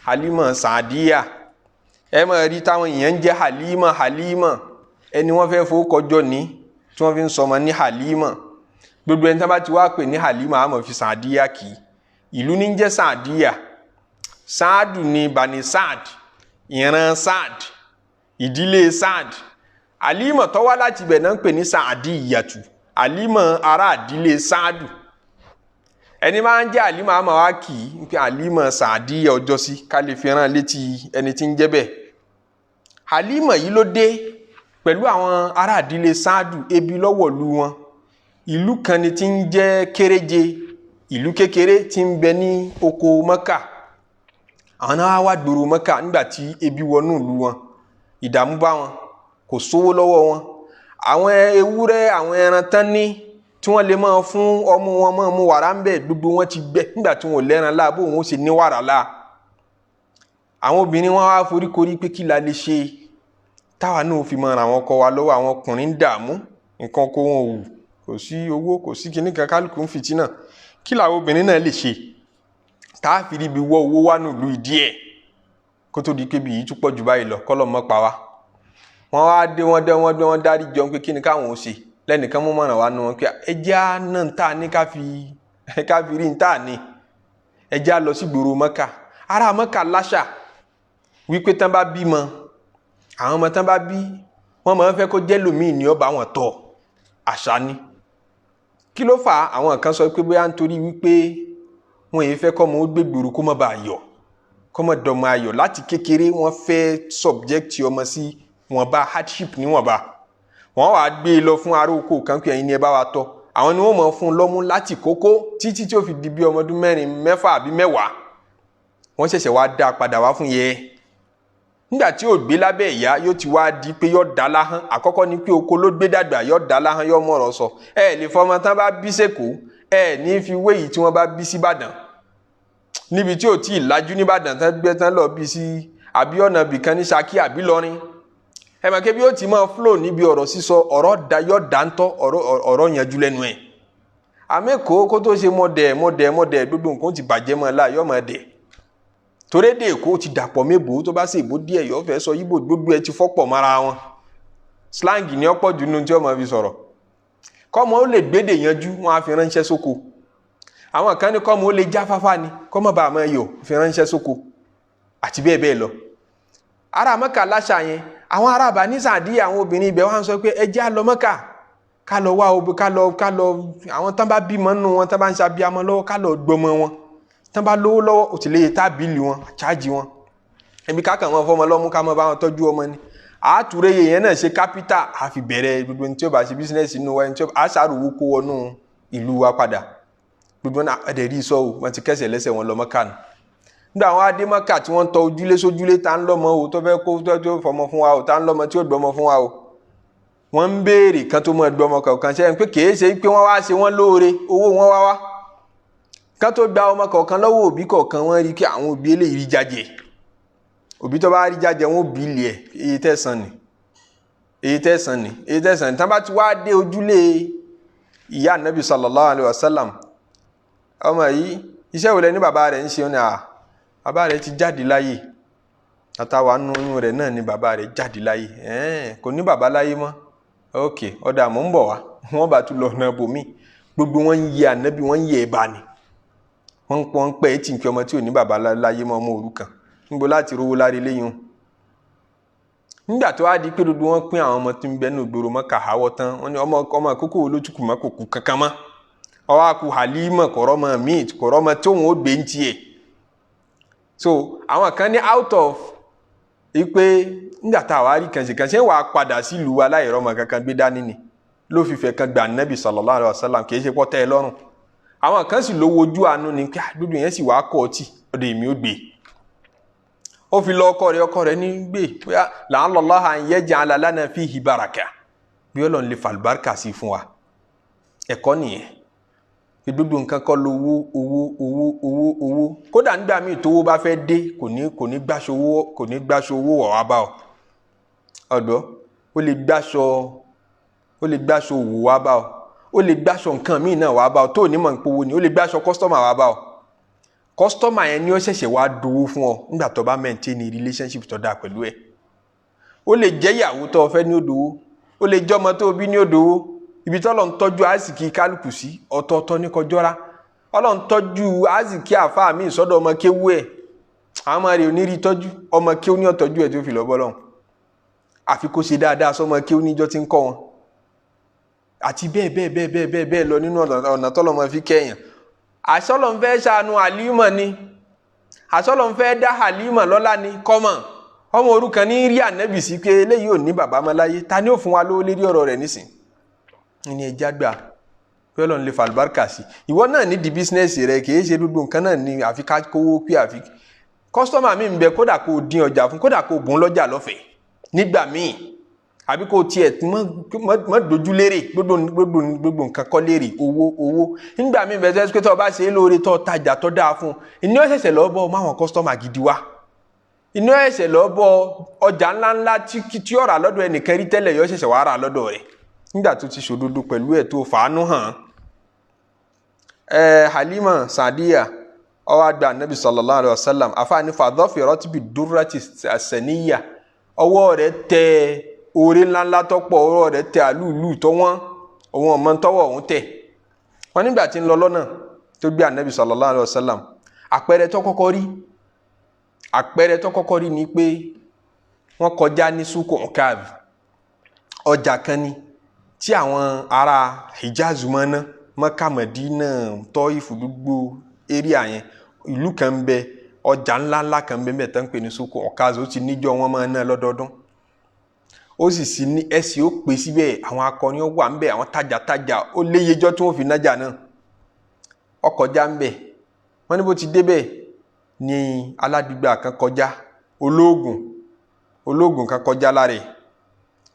Halima Sa'diya. Ẹ máa rí táwọn èèyàn ń jẹ́ Halima Halima, ẹni wọ́n fẹ́ fowó kọjọ ní tí wọ́n fi ń sọmọ ní Halima. Gbogbo ẹni tí wọ́n bá ti wá pè ní Halima, àmọ́ fi Sa'diya kì í. Ìlú ní jẹ́ Sa'diya, Saadu ní Bani Saad, ìran Saad, ìdílé Saad. Halima tó wá láti ibẹ̀ náà ń pè ní Sa'diyatu, Halima ará ìdílé Saadu. Ẹni máa ń jẹ́ Halima àmọ́ wá kì í pé Halima Sa'diya ọjọ́ sí, ká lè fi rán létí ẹni tí ń jẹ́ bẹ́ẹ̀. Halima yìí ló dé pẹ̀lú àwọn ará ìdílé Saadu, ebi lọ́wọ́ lu wọn. Ìlú kan ni tí ń jẹ́ kéréje, ìlú kékeré tí ń bẹ ní oko Mẹ́kà. Àwọn náà wá gbòòrò Mẹ́kà nígbà tí ebi wọnú ìlú wọn, ìdààmú bá wọn, kò sówó lọ́wọ́ wọn. Àwọn ewúrẹ́, àwọn ẹran tán ní tí wọ́n lè máa fún ọmú wọn máa mú wàrà ń bẹ̀, gbogbo wọn ti gbẹ nígbà tí wọn ò lẹ́ran láà, bó wọn ó ṣe ní wàrà láà. Àwọn obìnrin wọn wá foríkorí pé kí la lè ṣe táwa náà fi máa ràn àwọn ọkọ wa lọ́wọ́. Àwọn ọkùnrin ń dààmú, nǹkan kó wọn wù, kò sí owó, kò sí kinní kan, kálukú ń fìtínà. Kí làwọn obìnrin náà lè ṣe tá a fi ríbi wọ́ owó wá nílùú ìdí ẹ̀ kó tó di pé bí yìí tún pọ̀ jù báyìí lọ, kọ́lọ̀ mọ́ pa wá. Wọ́n wá dé, wọ́n dé, wọ́n dé, wọ́n dárí jọ pé kí ni káwọn ò ṣe. Lẹ́nìkan mú mọ̀ràn wá nu wọn pé ẹjẹ́ á náà ń tà ní ká fi rí ń tà ní, ẹjẹ́ á lọ sí gbòòrò Mọ́kà. Ará Mọ́kà láṣà wípé tán bá bímọ, àwọn ọmọ tán bá bí, wọ́n máa ń fẹ́ kó jẹ́ lòmíì ní ọba wọn tọ́, àṣà ni. Kí ló fà á? Àwọn kan sọ pé bóyá nítorí wípé wọn yìí fẹ́ kọ́ ọmọ ó gbé gbòòrò kó má bàa yọ̀, kó má dọmọ ayọ̀ láti kékeré. Wọ́n fẹ́ subject ọmọ sí wọn bá hardship níwọ̀nba, wọ́n wàá gbé e lọ fún ará oko kan pé ẹ̀yin ni ẹ bá wa tọ́. Àwọn ni wọ́n mọ̀ fún un lọ́mú láti kókó títí tí ó fi di bí ọmọ ọdún 4, 6 àbí 10. Wọ́n ṣẹ̀ṣẹ̀ wá dá a padà wá fún yẹ. Nígbà tí yóò gbé lábẹ́ ìyá, yóò ti wá di pé yóò dá láhán. Àkọ́kọ́ ni pé oko ló gbé dàgbà, yóò dá láhán, yóò mọ̀rọ̀ sọ. Ẹ lè fọmọ tán bá bí sèkó, ẹ ní fi wé yìí tí wọ́n bá bí sí Ìbàdàn, níbi tí ò tí ì lajú nìbàdàn tán gbé tán lọ bí sí àbí ọ̀nà ibìkan ní Ṣakí àbí Lọrin. Ẹ mọ̀ kébí ó ti máa flow níbi ọ̀rọ̀ sísọ, ọ̀rọ̀ da yọ̀ dáńtọ́, ọ̀rọ̀ yanjú lẹ́nu ẹ̀. Àmì kó tó ṣe mọ̀dẹ̀ mọ̀dẹ̀ mọ̀dẹ̀, gbogbo nǹkan ti bàjẹ́ mọ́ ẹ láà, yọ̀ mọ̀ dẹ̀ torí èdè Èkó ti dàpọ̀ mébò, tó bá sì ìbò díẹ̀ yọ̀ fẹ́ sọ yíbò, gbogbo ẹ ti fọ́pọ̀ mọ́ra wọn. Slang ni ọ̀pọ̀ jù nínú tí ọmọ fi sọ̀rọ̀. Kọ́mọ ó lè gbédè yanjú, wọn á fi ránṣẹ́ sóko. Àwọn kan ní kọ́mọ ó lè jáfáfá ni, kọ́mọ bá a máa yọ̀, fi ránṣẹ́ sóko àti bẹ́ẹ̀ bẹ́ẹ̀ lọ. Ará Mẹ́kà láṣà yẹn. Àwọn ará Bani Sàdí, àwọn obìnrin ibẹ̀ wọ́n sọ pé ẹ jẹ́ á lọ Mẹ́kà, ká lọ wá obi, ká lọ àwọn tán bá bímọ nínú wọn, tán bá ń ṣàbíamọ lọ́wọ́, ká lọ gbọmọ wọn. Tán bá lówó lọ́wọ́, ó ti lè tábìlì wọn, chájì wọn ẹbí, ká kàn wọn fọmọ lọ́mú, ká mọ bá wọn tọ́jú ọmọ ni. Àtúrẹ́ yẹn náà ṣe capital, àfi bẹ̀rẹ̀ gbogbo ní tí ó bá ṣe business inú wa, ní tí ó bá ṣàròwó kó wọnú ìlú wa padà. Gbogbo náà ẹ̀dẹ̀ rí sọ o, wọ́n ti kẹsẹ̀ lẹ́sẹ̀ wọn lọ Mọ́kà nù. Nígbà àwọn adé Mọ́kà tí wọ́n ń tọ ojúlé sójúlé, tá ń lọ́mọ o tó fẹ́ kó tó fọmọ fún wa o, tá ń lọ́mọ tí ó gbọmọ fún wa o, wọ́n ń béèrè kan tó mọ ẹgbẹ́ ọmọ kọ̀ọ̀kan ṣe pé kìí ṣe pé wọ́n wá ṣe wọ́n lóore, owó wọn wá wá kan tó gba ọmọ kọ̀ọ̀kan lọ́wọ́ òbí kọ̀ọ̀kan. Wọ́n rí kí àwọn òbí eléyìí rí jájẹ, òbí tó bá rí jájẹ, wọn ò bí ilé ẹ̀, iye tẹ̀sán ni, iye tẹ̀sán ni, iye tẹ̀sán ni. Tí wọ́n bá ti wá dé ojúlé ìyá Anabi sallallahu alayhi wa sallam, ọmọ yìí, iṣẹ́ wo lẹ ní bàbá rẹ̀ ń ṣe? Ní à, bàbá rẹ̀ ti jáde láyé, àtàwọn nínú oyún rẹ̀ náà ni bàbá rẹ̀ jáde láyé. Ẹ̀ẹ́n, kò ní bàbá láyé mọ́. Ok, ọ̀dà, mò ń bọ̀ wá. Wọ́n bá tún lọ ọ̀nà bòmí. Gbogbo wọn ń yẹ Ànábì, wọ́n ń yẹ ẹ̀bà ni. Wọ́n ń pẹ́ etí nǹkan ọmọ tí ò ní bàbá láyé mọ́ ọmọ òrukàn. Níbo láti rówó láre léyìn? Nígbà tó wá di pé gbogbo wọn pín àwọn ọmọ tí ń bẹ ní ìgboro mọ́ kàháwọ́ tán, wọ́n ní ọmọ àkókò olójúkù mọ́ kò kú kankan mọ́. Ọwọ́ àkú Halima kọ̀rọ̀ mọ́ míì kọ̀rọ̀ mọ́ tóun ó gbé ń tiẹ̀. So àwọn kan ní out of ipe nígbà tá a wá rí kànṣe wàá padà sílùú wa láìrọ́mọ kankan gbé dání ni ló fi fẹ́ kan gba Nabi sallallahu alaihi wasallam, kì í ṣe pọ́tẹ́ ẹ lọ́rùn. Àwọn kan sì lówó ojú àánú ni kí dúdú yẹn sì wàá kọ́ ọtí ọdọ èmi ó gbé. Ó fi lọ ọkọ rẹ̀ ní gbé bóyá la'allallaha an yaj'ala lana fihi baraka, bí Ọlọ́run lè fàlùbáríkà sí fún wa. Ẹ̀kọ́ nìyẹn. Gbogbo nǹkan kọ́ lówó owó owó owó owó. Kódà nígbà míì tówó bá fẹ́ dé kò ní gbàṣọ owó, kò ní gbàṣọ owó wọ̀ wá bá ọ. Ọ̀dọ́ ó lè gbàṣọ òwò wá bá ọ, ó lè gbàṣọ nǹkan míì náà wá bá ọ tó ní mọ̀ nípa owó ni, ó lè gbàṣọ kọ́sítọ́mà wá bá ọ. Kọ́sítọ́mà yẹn ni ó ṣẹ̀ṣẹ̀ wá dowó fún ọ nígbà tó bá maintain relationship tó dáa pẹ̀lú ẹ̀. Ó lè jẹ́ ìyàwó tó o fẹ́ ní ó dowó, ó lè jẹ́ ọmọ tó o bí ní ó dowó. Ibi tí Ọlọ́run tọ́jú àsìkí kálukú sí ọ̀tọ̀ọ̀tọ̀ ní kọjọ́ra. Ọlọ́run tọ́jú àsìkí àfáà mi sọ́dọ̀ ọmọ kéwú ẹ̀, àwọn ọmọ rẹ̀ ò ní rí tọ́jú, ọmọ kéwú ní ọ̀tọ́jú ẹ̀ tó fi lọ́ bọ́ lọ́hùn. Àfi kó ṣe dáadáa sọmọ kéwú níjọ́ tí ń kọ́ wọn, àti bẹ́ẹ̀ bẹ́ẹ̀ bẹ́ẹ̀ bẹ́ẹ̀ bẹ́ẹ̀ bẹ́ẹ̀ lọ nínú ọ̀nà tọ́lọ́mọ fi kẹ́yàn. Àṣọlọ́ ń fẹ́ ṣàánú Halima ni, àṣọlọ́ ń fẹ́ dá Halima lọ́lá ni. Kọ́mọ̀ ọmọ òrukàn ní rí Ànábì sí pé eléyìí ò ní bàbá mọ́ láyé, ta ni ó fún wa lówó lérí ọ̀rọ̀ rẹ̀ nísìn? Ní ẹja gbà pé Ọlọ́run lè fàlùbáríkà sí. Ìwọ náà ní di bísínẹ́sì rẹ, kì í ṣe gbogbo nǹkan náà ni àfi ká kówó pé àfi kọ́sítọ́mà mi ń bẹ, kódà kó o dín ọjà fún, kódà kó o bùn lọ́jà lọ́fẹ̀ẹ́ nígbà míì, àbí kó o tiẹ̀ mọ́ dojú lérè. Gbogbo nǹkan kọ́ lérè owó owó. Nígbà míì bẹ tẹ́ pé tó o bá ṣe é lóore tó o tajà tó dáa fún un, ìní ọ̀sẹ̀sẹ̀ lọ́ bọ́ máwọn kọ́sítọ́mà gidi wá, ìní ọ̀sẹ̀ lọ́ bọ́ ọjà ńláńlá tí ó rà lọ́dọ̀ ẹnìkan rí tẹ́lẹ̀ yọ ṣẹ̀ṣẹ̀ wá rà lọ́dọ̀ rẹ̀ nígbà tó ti ṣòdodo pẹ̀lú ẹ̀ tó fàánú hàn. Halima Sadiya ó wá gba Nabi sallallahu alayhi wa sallam. Àfààní fadhafirat bid-durrati as-saniyya, ọwọ́ rẹ̀ tẹ oore ńláńlá tó pọ̀, ọwọ́ rẹ̀ tẹ àlúùlù tó wọ́n, òun ọmọ tọwọ́ òun tẹ̀. Wọ́n nígbà tí ń lọ lọ́nà tó gbé Ànábì sallallahu alayhi wa sallam, àpẹẹrẹ tó kọ́kọ́ rí ni pé wọ́n kọjá ní suku Ukaz, ọjà kan ni tí àwọn ará Hijaz máa ná, Mẹ́kà, Mẹdínà, Tọ́ífù, gbogbo area yẹn. Ìlú kan ń bẹ, ọjà ńláńlá kan ń bẹ mẹ́ta ń pè ní suku Ukaz, ó ti níjọ́ wọn máa ná lọ́dọọdún. Ó sì sí ní ẹsẹ̀ ó pè síbẹ̀, àwọn akọrin ó wà ń bẹ, àwọn tajàtajà ó léyejọ́ tí wọ́n fi nájà náà. Ọkọjá ń bẹ, wọ́n ní bó ti débẹ̀ ní aládùúgbò kan kọjá, olóògùn kan kọjá lára ẹ̀.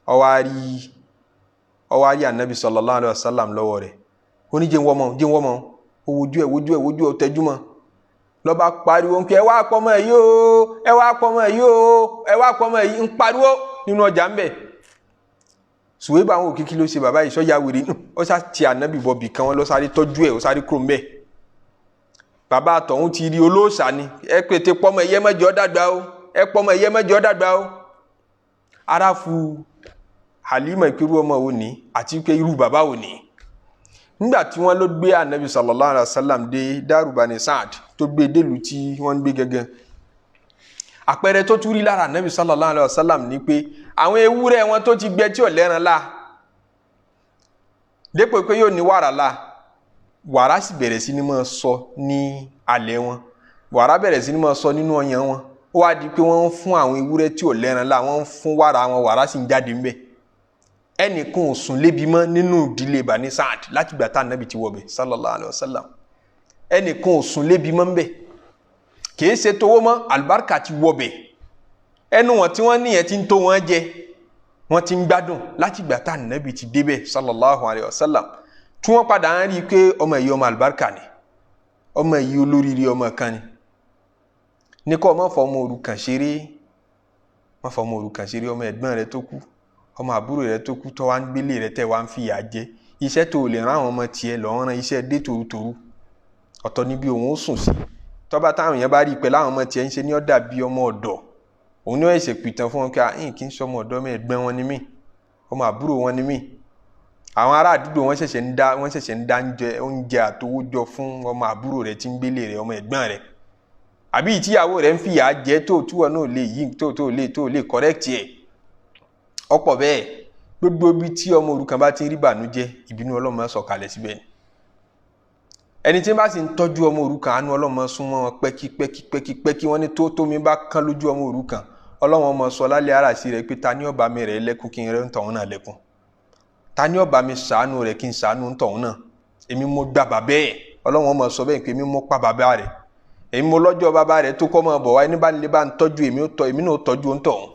Ó wá rí Ànábì sallallahu alaihi wasallam lọ́wọ́ rẹ̀. Ó ní jẹ́ wọ́mọ, ó wojú ẹ̀, ó tẹjú mọ́. Lọ́ba pariwo ń pẹ́, ẹ wá pọ́mọ ẹ̀ yóò, ẹ wá pọ́mọ ẹ̀ yóò, ẹ wá pọ́mọ ẹ̀ yìí, ń pariwo nínú ọjà ń bẹ̀. Sùwébà àwọn òkìkí ló ṣe bàbá yìí, sọ́jà wèrè nù. Ó sá ti Ànábì bọ̀bì kan, wọn lọ sáré tọ́jú ẹ̀, ó sáré kúrò ń bẹ̀. Bàbá àtọ̀hún ti rí olóòṣà ni, ẹ pété pọ́mọ ẹ̀yẹ mẹ́jọ dàgbà o, ẹ pọ́mọ ẹ̀yẹ mẹ́jọ dàgbà o. Ara fu Halima ìpérú ọmọ wo ni àti pé irú bàbá wo ni. Nígbà tí wọ́n ló gbé Ànábì sallallahu alaihi wasallam dé Daru Bani Saad, tó gbé délùú tí wọ́n ń gbé gẹ́gẹ́, àpẹẹrẹ tó tún rí lára Ànábì sallallahu alaihi wasallam ni pé àwọn ewúrẹ́ wọn tó ti gbẹ tí ò lẹ́ran la, dépò pé yóò ní wàrà la, wàrà sì bẹ̀rẹ̀ sí ní máa sọ ní alẹ́ wọn, wàrà bẹ̀rẹ̀ sí ní máa sọ nínú ọyàn wọn. Ó wá di pé wọ́n ń fún àwọn ewúrẹ́ tí ò lẹ́ran la, wọ́n ń fún wàrà wọn, wàrà sì ń jáde ńbẹ̀. Ẹnìkan ò sùn lébi mọ́ nínú ìdílé Bani Saad láti gbà tá Ànábì ti wọbẹ̀ sallallahu alayhi wa sallam. Ẹnìkan ò sùn lébi mọ́ ńbẹ̀, kìí ṣe towó mọ́, àlùbáríkà ti wọbẹ̀. Ẹnu wọn tí wọ́n níyẹn ti ń tó wọn jẹ, wọ́n ti ń gbádùn láti gbà tá Ànábì ti débẹ̀ sallallahu alayhi wa sallam. Tí wọ́n padà ń rí i pé ọmọ yìí ọmọ àlùbáríkà ni, ọmọ yìí olóríire ọmọ kan ni. Ní kọ́ ọmọ fọmọ òrukàn ṣeré, má fọmọ òrukàn ṣeré, ọmọ ẹ̀gbọ́n rẹ tó kú, ọmọ àbúrò rẹ tó kú, tó wá ń gbélé rẹ tẹ́ wá ń fìyà jẹ. Iṣẹ́ tó lè rán àwọn ọmọ tiẹ̀ lọ́ọ́ rán iṣẹ́ dé tòrutòru, ọ̀tọ̀ níbi òun ó sùn sí. Tọ́ba táwọn èèyàn bá rí i pé láwọn ọmọ tiẹ̀ ń ṣe ní ọ̀dà bíi ọmọ ọ̀dọ̀, òun ní ẹ̀sẹ̀ pìtàn fún wọn pé àyìn kì í sọmọ ọ̀dọ́ mi, ẹ̀gbọ́n wọn ni mí, ọmọ àbúrò wọn ni mí. Àwọn ará àdúgbò wọ́n ṣẹ̀ṣẹ̀ ń dá, wọ́n ṣẹ̀ṣẹ̀ ń dá oúnjẹ àtowó jọ fún ọmọ àbúrò rẹ̀ tí ń gbélé rẹ̀, ọmọ ẹ̀gbọ́n rẹ̀, àbí ìtìyàwó rẹ̀ ń fìyà jẹ tó túwọ̀ náà lè yí tó tó lè tó lè correct ẹ̀. Ọ̀pọ̀ bẹ́ẹ̀. Gbogbo ibi tí ọmọ òrukàn bá ti ń rí bànújẹ́, ìbínú Ọlọ́run máa sọ̀kalẹ̀ síbẹ̀ ni. Ẹni tí ń bá sì ń tọ́jú ọmọ òrukàn, àánú Ọlọ́run máa súnmọ́ wọn pẹ́kí pẹ́kí pẹ́kí pẹ́kí. Wọ́n ní tó tómi bá kán lójú ọmọ òrukàn, Ọlọ́run máa sọ lálẹ́ ara sí rẹ̀ pé ta ni ó bá mi rẹ̀ lẹ́kún kí n rẹ̀ ń tọ̀hún náà lẹ́kún, ta ni ó bá mi ṣàánú rẹ̀ kí n ṣàánú ń tọ̀hún náà, èmi mo gbà bàbá ẹ̀. Ọlọ́run máa sọ bẹ́ẹ̀ pé èmi mo pa bàbá rẹ̀, èmi mo lọ́jọ́ bàbá rẹ̀ tó kọ́ máa bọ̀ wá, ẹni bá lè bá ń tọ́jú èmi ó tọ́, èmi náà ó tọ́jú ń tọ̀hún.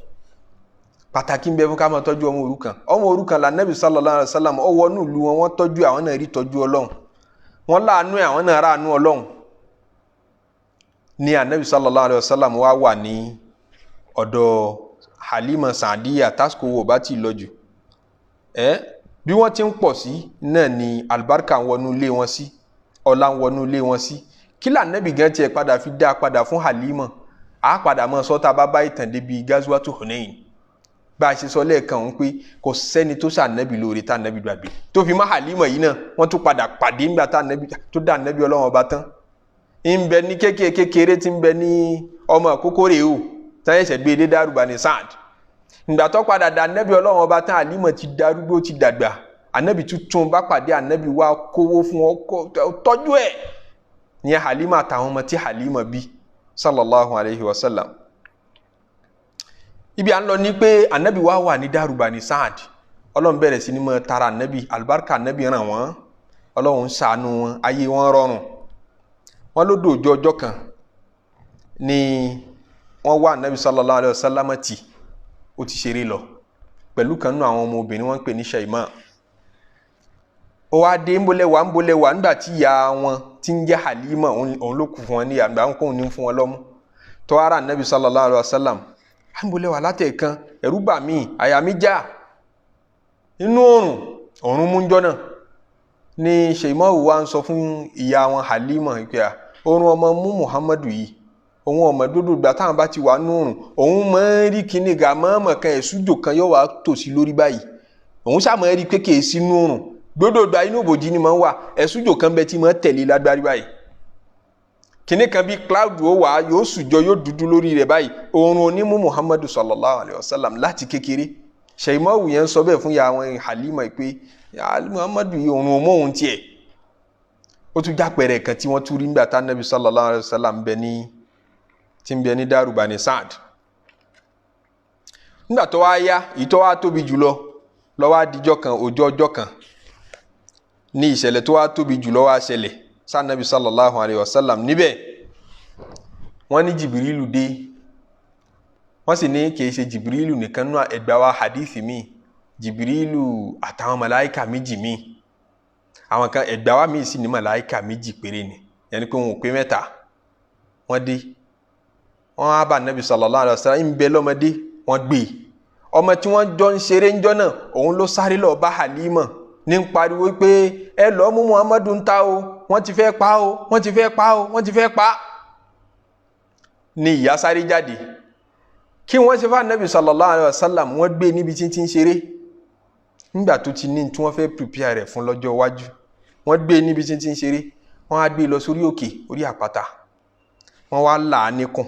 Pàtàkì ń bẹ fún ká máa tọ́jú ọmọ òrukàn. Ọmọ òrukàn là Nábì sallallahu alaihi wasallam, ó wọnú ìlú wọn, wọ́n tọ́jú àwọn náà rí tọ́jú Ọlọ́run, wọ́n láàánú ẹ̀, àwọn náà ráàánú Ọlọ́run. Ní Ànábì sallallahu alaihi wasallam wá wà ní ọ̀dọ̀ Halima Sadiya, tásìkò wo bá ti lọ jù ẹ́ bí wọ́n ti ń pọ̀ sí náà ni alibarika ń wọnú ilé wọn sí, ọlá ń wọnú ilé wọn sí. Kí lànàbì gan tiẹ̀ padà fi dá padà fún Halima? Á padà mọ́ sọ́ta bá bá ìtàn débi Gazwatu Hunain. Bá a ṣe sọ lẹ́ẹ̀kan òun pé kò sẹ́ni tó ṣànẹ́bì lóore tá ànẹ́bì gbàgbé tó fi má Halima yìí náà, wọ́n tún padà pàdé nígbà tá ànẹ́bì tó dá ànẹ́bì Ọlọ́run ọba tán. Ń bẹ ní kékeré tí ń bẹ ní ọmọ kókó rèé o, táyà ẹ̀ṣẹ̀ gbé dé Dárúbà ní Saad. Ìgbà tó padà dá ànẹ́bì Ọlọ́run ọba tán, Halima ti darúgbó, ti dàgbà. Ànẹ́bì tuntun bá pàdé, ànẹ́bì wá kówó fún ọ tọ́jú ẹ̀ ní Halima àtàwọn ọmọ tí Halima bí sallallahu alayhi wa sallam. Ibi à ń lọ ní pé anabi wa wà ní Dárúbà ní Saad. Ọlọ́run bẹ̀rẹ̀ sí ní mọ tara anabi, alibarika anabi ràn wọ́n, Ọlọ́run ń ṣàánú wọn, ayé wọn rọrùn. Wọn ló dòjọ́ ọjọ́ kan ni wọ́n wá anabi sallallahu alayhi wa sallam tì, ó ti ṣeré lọ pẹ̀lú kan nínú àwọn ọmọ obìnrin wọ́n ń pè ní Shaima. Ó wá dé ńbọlẹ́wà ńbọlẹ́wà nígbà tí ìyá wọn ti ń jẹ́ Halima, òun ló kù fún wọn ní àgbà ń kóun ní fún wọn lọ́mú. Tó ara anabi sallallahu alayhi wa sallam àǹbọ̀lẹ́wà látẹ̀kan, ẹ̀rú bà mí, àyà mi já inú òrùn, òrùn mú jọ náà. Ni Shaimawu wa ń sọ fún ìyá wọn Halima pé òrùn ọmọ mú Muhammadu yìí, òun ọmọ dúdú gbà táwọn bá ti wà nú òrùn, òun máa ń rí kíní ga mọ́ọ́mọ́ kan, ẹ̀sùjò kan yóò wá tòsí lórí báyìí, òun sá máa ń rí pé kìí sínú òrùn, gbódò gba inú òbòjì ni máa ń wà, ẹ̀sùjò kan bẹ tí máa ń tẹ̀lé lágbárí báyìí, kìnní kan bí cloud ó wà yóò sùjọ yóò dúdú lórí rẹ̀ báyìí, oorun onímú Muhammadu sallallahu alayhi wa sallam láti kékeré. Shaimawu yẹn ń sọ bẹ́ẹ̀ fún ya àwọn Halima pé Muhammadu yìí oorun ọmọ òun tiẹ̀. Ó tún jápẹ̀rẹ̀ kan tí wọ́n tún rí nígbà tá Nabi sallallahu alayhi wa sallam bẹ ní tí ń bẹ ní Dárúbà ní Saad. Nígbà tó wá yá, ìtọ́ wá tóbi jùlọ lọ́wọ́ adijọ́ kan, òjò ọjọ́ kan ní ìṣẹ̀lẹ̀ tó wá tóbi jùlọ wá ṣẹlẹ̀ sanabi sallallahu alayhi wa sallam. Níbẹ̀ wọ́n ní Jìbìrìlù dé, wọ́n sì ní kìí ṣe Jìbìrìlù nìkan nínú ẹgbàá wa hadithi mi, Jìbìrìlù àtàwọn màláìka méjì mi, àwọn kan ẹgbàá wa mi sì ní màláìka méjì péré ni, yẹn ni pé wọn ò pé mẹ́ta. Wọ́n dé, wọ́n á bá nabi sallallahu alayhi wa sallam ń bẹ lọ́mọdé, wọ́n gbé ọmọ tí wọ́n jọ ń ṣeré ńjọ́ náà, òun ló sáré lọ bá Halima ní ń pariwo pé ẹ lọ mú Muhammadu ń ta o, wọ́n ti fẹ́ pa o, wọ́n ti fẹ́ pa o, wọ́n ti fẹ́ pa. Ni ìyá sáré jáde kí wọ́n ṣe fún anabi sallallahu alayhi wa sallam, wọ́n gbé níbi tí ń ṣeré nígbà tó ti ní tí wọ́n fẹ́ prepare rẹ̀ fún lọ́jọ́ iwájú, wọ́n gbé níbi tí ń ṣeré, wọ́n á gbé lọ sórí òkè orí àpáta, wọ́n wá là á níkùn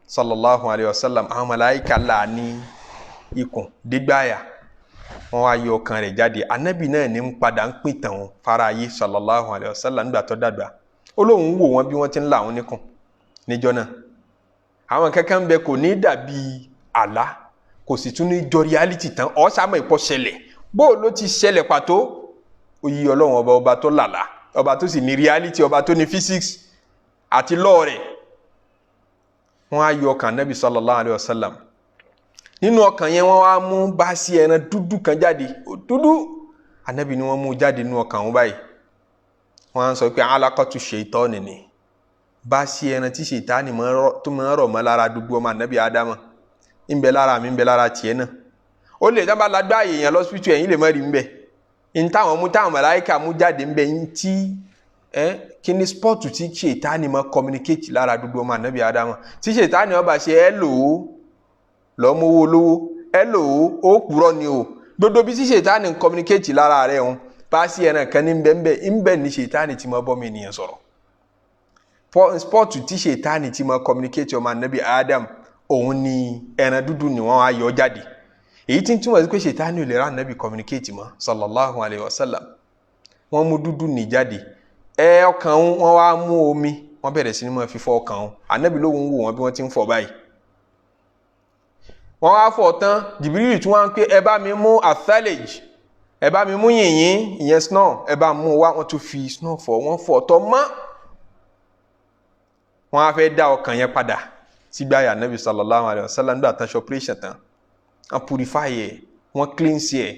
sallallahu alayhi wa sallam, àwọn màláíkà là á ní ikùn dégbáyà, wọ́n wá yọ ọkàn rẹ̀ jáde. Anabi náà ní ń padà ń pè tàn wọn faraayé sallallahu alayhi wa sallam nígbà tó dàgbà, ó lóun wò wọ́n bí wọ́n ti ń là wọn níkùn níjọ́ náà. Àwọn kankan ń bẹ kò ní dàbí àlá, kò sì tún ní jọ reality tán, ọ̀ sàmọ̀ ìpọ̀ ṣẹlẹ̀ bó ló ti ṣẹlẹ̀ pàtó. Ó yí Ọlọ́run ọba, ọba tó làlá, ọba tó sì ní reality, ọba tó ní physics àti law rẹ̀. Wọ́n á yọ ọkàn anabi sallallahu alayhi wa sallam, nínú ọkàn yẹn wọ́n wá mú báàsì ẹran dúdú kan jáde, dúdú. Anabi ni wọ́n mú jáde nínú ọkàn wọn báyìí, wọ́n á sọ pé alaqatu ṣaitani ni, báàsì ẹran tí ṣaitani tó máa ń rọ̀ mọ́ lára dúdú ọmọ anabi Ádámà, ń bẹ lára mi, ń bẹ lára tiẹ̀ náà. Ó lè dábàá lágbá èèyàn lọ́sibítù, ẹ̀yìn lè má rí ń bẹ ń táwọn mú táwọn màláíkà mú jáde ń bẹ ń tí kí ni spọ́ọ̀tù tí ṣaitani máa communicate lára dúdú ọmọ anabi Ádámà, tí ṣaitani ọba ṣe ẹ lò ó lọ́mọ́wó olówó ẹ lò ó, ó purọ́ ni o. Gbogbo bí tí ṣètánì ń communicate lára rẹ̀ ń paasi ẹran kan ní bẹ́ẹ̀ bẹ́ẹ̀ ní ṣètánì tí máa bọ́ mi ènìyàn sọ̀rọ̀. Spọ́ọ̀tù tí ṣètánì tí máa communicate ọmọ anabi Adam, òun ni ẹran dúdú ni wọ́n á yọ jáde. Èyí tí ń túmọ̀ sí pé ṣètánì ò lè rán anabi communicate mọ́ sallallahu alayhi wa sallam. Wọ́n mú dúdú ní jáde, ẹ ọkàn wọn wá mú omi, wọ́n bẹ̀rẹ̀ sí ní máa fi fọ ọkàn wọn. Anabi lóhùn wò wọ́n bí wọ́n ti ń fọ báyìí. Wọ́n wá fọ tán, Jìbìrìlì tí wọ́n á pé ẹ bá mi mú athalej, ẹ bá mi mú yìnyín, ìyẹn snow, ẹ bá mú wá. Wọ́n tún fi snow fọ, wọ́n fọ tọ́ mọ́. Wọ́n á fẹ́ dá ọkàn yẹn padà sígbà yà anabi sallallahu alayhi wa sallam. Nígbà tán ṣe operation tán, wọ́n purify ẹ̀, wọ́n cleanse ẹ̀,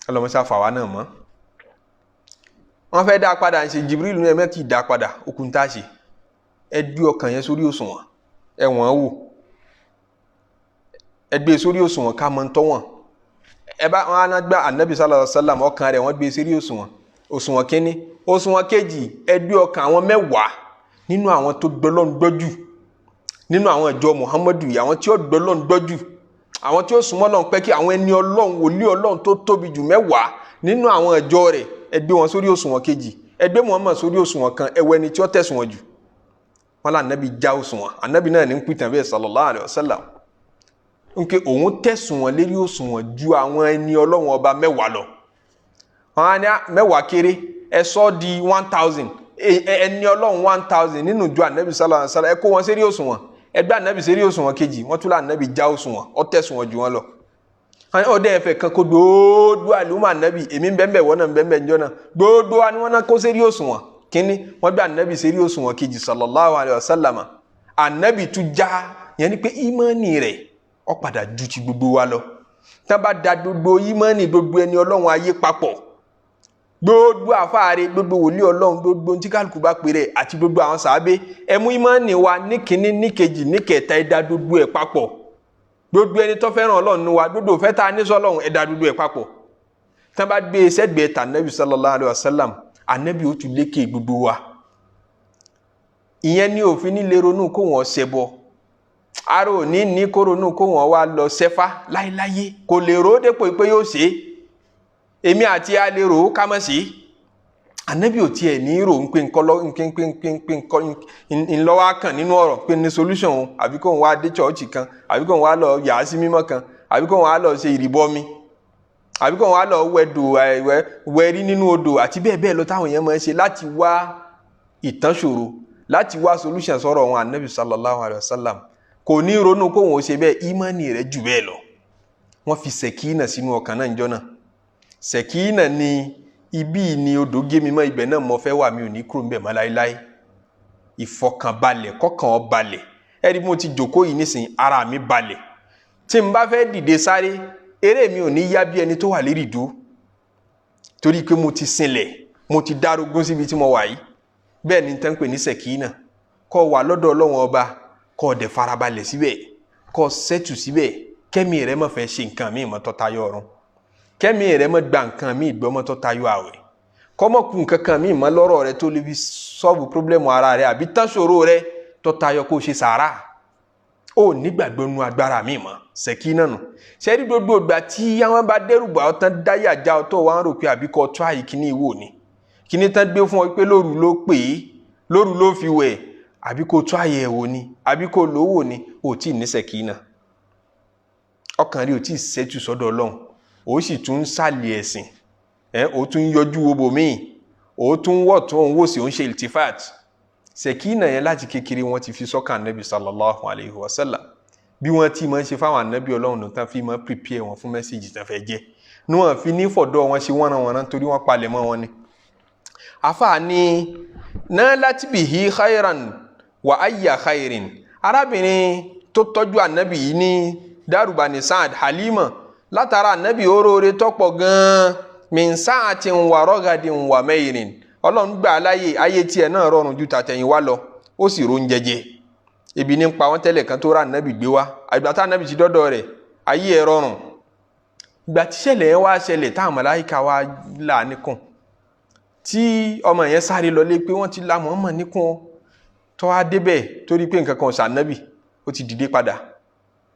ọlọ́mọṣá fà wá náà mọ́. Wọ́n fẹ́ dá padà, ń ṣe Jibril ní ẹ̀mẹ́ tí dá padà okùn tá a ṣe, ẹ gbé ọkàn yẹn sórí òṣùwọ̀n, ẹ wọ̀n wò, ẹ gbé sórí òṣùwọ̀n ká mọ̀ ń tọ́wọ̀n. Ẹ bá wọn á gbá anabi sallallahu alayhi wa sallam, ọkàn rẹ̀ wọ́n gbé sórí òṣùwọ̀n, òṣùwọ̀n kínní, òṣùwọ̀n kejì, ẹ gbé ọkàn àwọn 10 nínú àwọn tó gbọ́lọ́n gbọ́jù nínú àwọn ìjọ Muhammadu, àwọn tí ó gbọ́lọ́n gbọ́jù, àwọn tí ó súnmọ́ Ọlọ́run pẹ́ kí àwọn ẹni Ọlọ́run, wòlíì Ọlọ́run tó tóbi jù 10 nínú àwọn ìjọ rẹ̀, ẹ gbé wọn sórí òṣùwọ̀n kejì, ẹ gbé Muhammad sórí òṣùwọ̀n kan, ẹ wo ẹni tí ó tẹ̀sùn wọn jù. Wọn là anabi já òṣùwọ̀n, anabi náà ní ń pìtàn bẹ́ẹ̀ sallallahu alayhi wa sallam, nke òun tẹ̀sùn wọn lérí òṣùwọ̀n ju àwọn ẹni Ọlọ́run ọba 10 lọ. Wọn á ní 10 kéré, ẹ sọ di 1000, ẹni Ọlọ́run 1000 nínú ìjọ anabi sallallahu alayhi wa sallam, ẹ kó wọn sérí òṣùwọ̀n, ẹ gbé anabi sérí òṣùwọ̀n kejì. Wọn tún lé anabi já òṣùwọ̀n, ó tẹ̀sùn wọn ju wọn lọ. Ọdẹ ẹfẹ kan kó gbogbo àlùmọ anabi, èmi ń bẹ́ẹ̀ wọ́n náà ń bẹ́ẹ̀ njọ́ náà, gbogbo wa ni wọ́n náà kó sérí òṣùwọ̀n kínní, wọ́n gbé anabi sérí òṣùwọ̀n kejì sallallahu alayhi wa sallam, anabi tún já. Yẹn ni pé ìmánì rẹ̀ ó padà ju ti gbogbo wa lọ. Tán bá da gbogbo ìmánì gbogbo ẹni Ọlọ́run ayé papọ̀, gbogbo àfáàrí, gbogbo wòlíì Ọlọ́run, gbogbo tí kálukú bá pèrè àti gbogbo àwọn sàábé, ẹ mú ìmánì wa ní kínní, ní kejì, ní kẹta, ẹ da gbogbo ẹ̀ papọ̀. Gbogbo ẹni tó fẹ́ràn Ọlọ́run ní wa, gbogbo òfẹ́ tá a ní sọ́lọ́run, ẹ da gbogbo ẹ̀ papọ̀. Tán bá gbé e sẹ́gbẹ̀ẹ́ tà nẹ́bí sallallahu alayhi wa sallam, ànẹ́bí ó tún lékè gbogbo wa. Ìyẹn ní òfin nílé ronú kó wọ́n ṣẹbọ, ara ò ní ní kó ronú kó wọ́n wá lọ sẹ́fá láéláyé, kò lè rò ó dépò pé yóò ṣe é. Èmi àti a lè rò ó ká mọ̀ sí. Ànẹ́bí ò tiẹ̀ ní rò ń pé ńkọ́ ń pé ńkọ́ ńlọ́wọ́ kàn nínú ọ̀rọ̀ pé ní solution o, àbí kóun wá dé church kan, àbí kóun wá lọ yà á sí mímọ́ kan, àbí kóun wá lọ ṣe ìrìbọmi, àbí kóun wá lọ wẹdò wẹrí nínú odò àti bẹ́ẹ̀ bẹ́ẹ̀ lọ táwọn èèyàn máa ń ṣe láti wá ìtànṣòro, láti wá solution sọ̀rọ̀ wọn. Ànẹ́bí sallallahu alayhi wa sallam kò ní ronú kóun ó ṣe bẹ́ẹ̀, ìmánì rẹ̀ jù bẹ́ẹ̀ lọ. Wọ́n fi sẹ̀kínà sínú ọkàn náà níjọ́ náà. Sẹ̀kínà ni ibi ni odò gé mi mọ́, ibẹ̀ náà mo fẹ́ wà, mi ò ní kúrò níbẹ̀ mọ́ láéláé. Ìfọkànbalẹ̀, kọ́kàn ọ balẹ̀. Ẹ̀rí mo ti jòkó yìí nísìnyí, ara mi balẹ̀. Tí n bá fẹ́ dìde sáré, eré mi ò ní yá bí ẹni tó wà lérí ìdúró, torí pé mo ti sinlẹ̀, mo ti dárógún síbi tí mo wà yìí. Bẹ́ẹ̀ ni tẹ́ ń pè ní sẹ̀kínà, kó wà lọ́dọ̀ Ọlọ́run ọba, kó dẹ̀ farabalẹ̀ síbẹ̀, kó sẹ́tù síbẹ̀, kẹ́mi rẹ̀ má fẹ́ ṣe nǹkan míì mọ́ tó tayọ ọ̀run, kẹ́mi rẹ̀ má gba nǹkan míì gbọ́ mọ́ tó tayọ àwẹ̀, kọ́mọ̀kù nǹkan kan míì mọ́ lọ́rọ̀ rẹ tó lè fi solve problem ara rẹ àbí tán ṣòro rẹ tó tayọ kó ṣe sàárà. Ó nígbàgbọ́ nu agbára míì mọ́, sẹ̀kínà nù. Sẹ́rí gbogbo ìgbà tí àwọn bá dẹ́rù bà ọ́ tán, dáyà já ọ tó wà ń rò pé àbí kọ́ tó àyè kíní ìwò ni kíní tán gbé fún ọ pé lóru ló pè é, lóru ló fi wẹ̀, àbí kó tó àyè ẹ̀wò ni, àbí kó lówó ni, ò tí ì ní sẹ̀kínà. Ọkàn rí ò tí ì sẹ́tù sọ́dọ̀ Ọlọ́run, ó sì tún ń sàlẹ̀ ẹ̀sìn ẹ̀, ó tún ń yọjú wo bòmíì, ó tún wọ̀ tó ń wò sí, ó ń ṣe iltifat. Sẹ̀kínà yẹn láti kékeré wọ́n ti fi sọ́kàn Ànábì sallallahu alayhi wa sallam, bí wọ́n ti máa ń ṣe fáwọn ànábì Ọlọ́run tán, fi máa prepare wọn fún message tán fẹ́ jẹ́ ní wọ́n fi ní fọ̀dọ̀ wọn ṣe wọ́nranwọ̀nran, torí wọ́n palẹ̀ mọ́ wọn ni. Afa ni nalat bihi khairan wa ayya khairin. Arábìnrin tó tọ́jú ànábì yìí ní Dárúbani Saad, Halima, látara ànábì oróore tọ́pọ̀ gan-an, min sa'atin wa ragadin wa mairin. Ọlọ́run gbà láyè, ayé tiẹ̀ náà rọrùn ju tàtẹ̀yìnwá lọ, ó sì ro oúnjẹ jẹ. Ebi ní pa wọ́n tẹ́lẹ̀ kan tó rà ànábì gbé wá. Àgbà tá ànábì ti dọ́dọ̀ rẹ̀, ayé ẹ̀ rọrùn. Ìgbà tí ṣẹlẹ̀ yẹn wá ṣẹlẹ̀, táwọn màláíkà wá là níkùn, tí ọmọ yẹn sáré lọlé pé wọ́n ti la Muhammad níkùn, tó wá débẹ̀ torí pé nǹkan kan ṣànábì, ó ti dìde padà.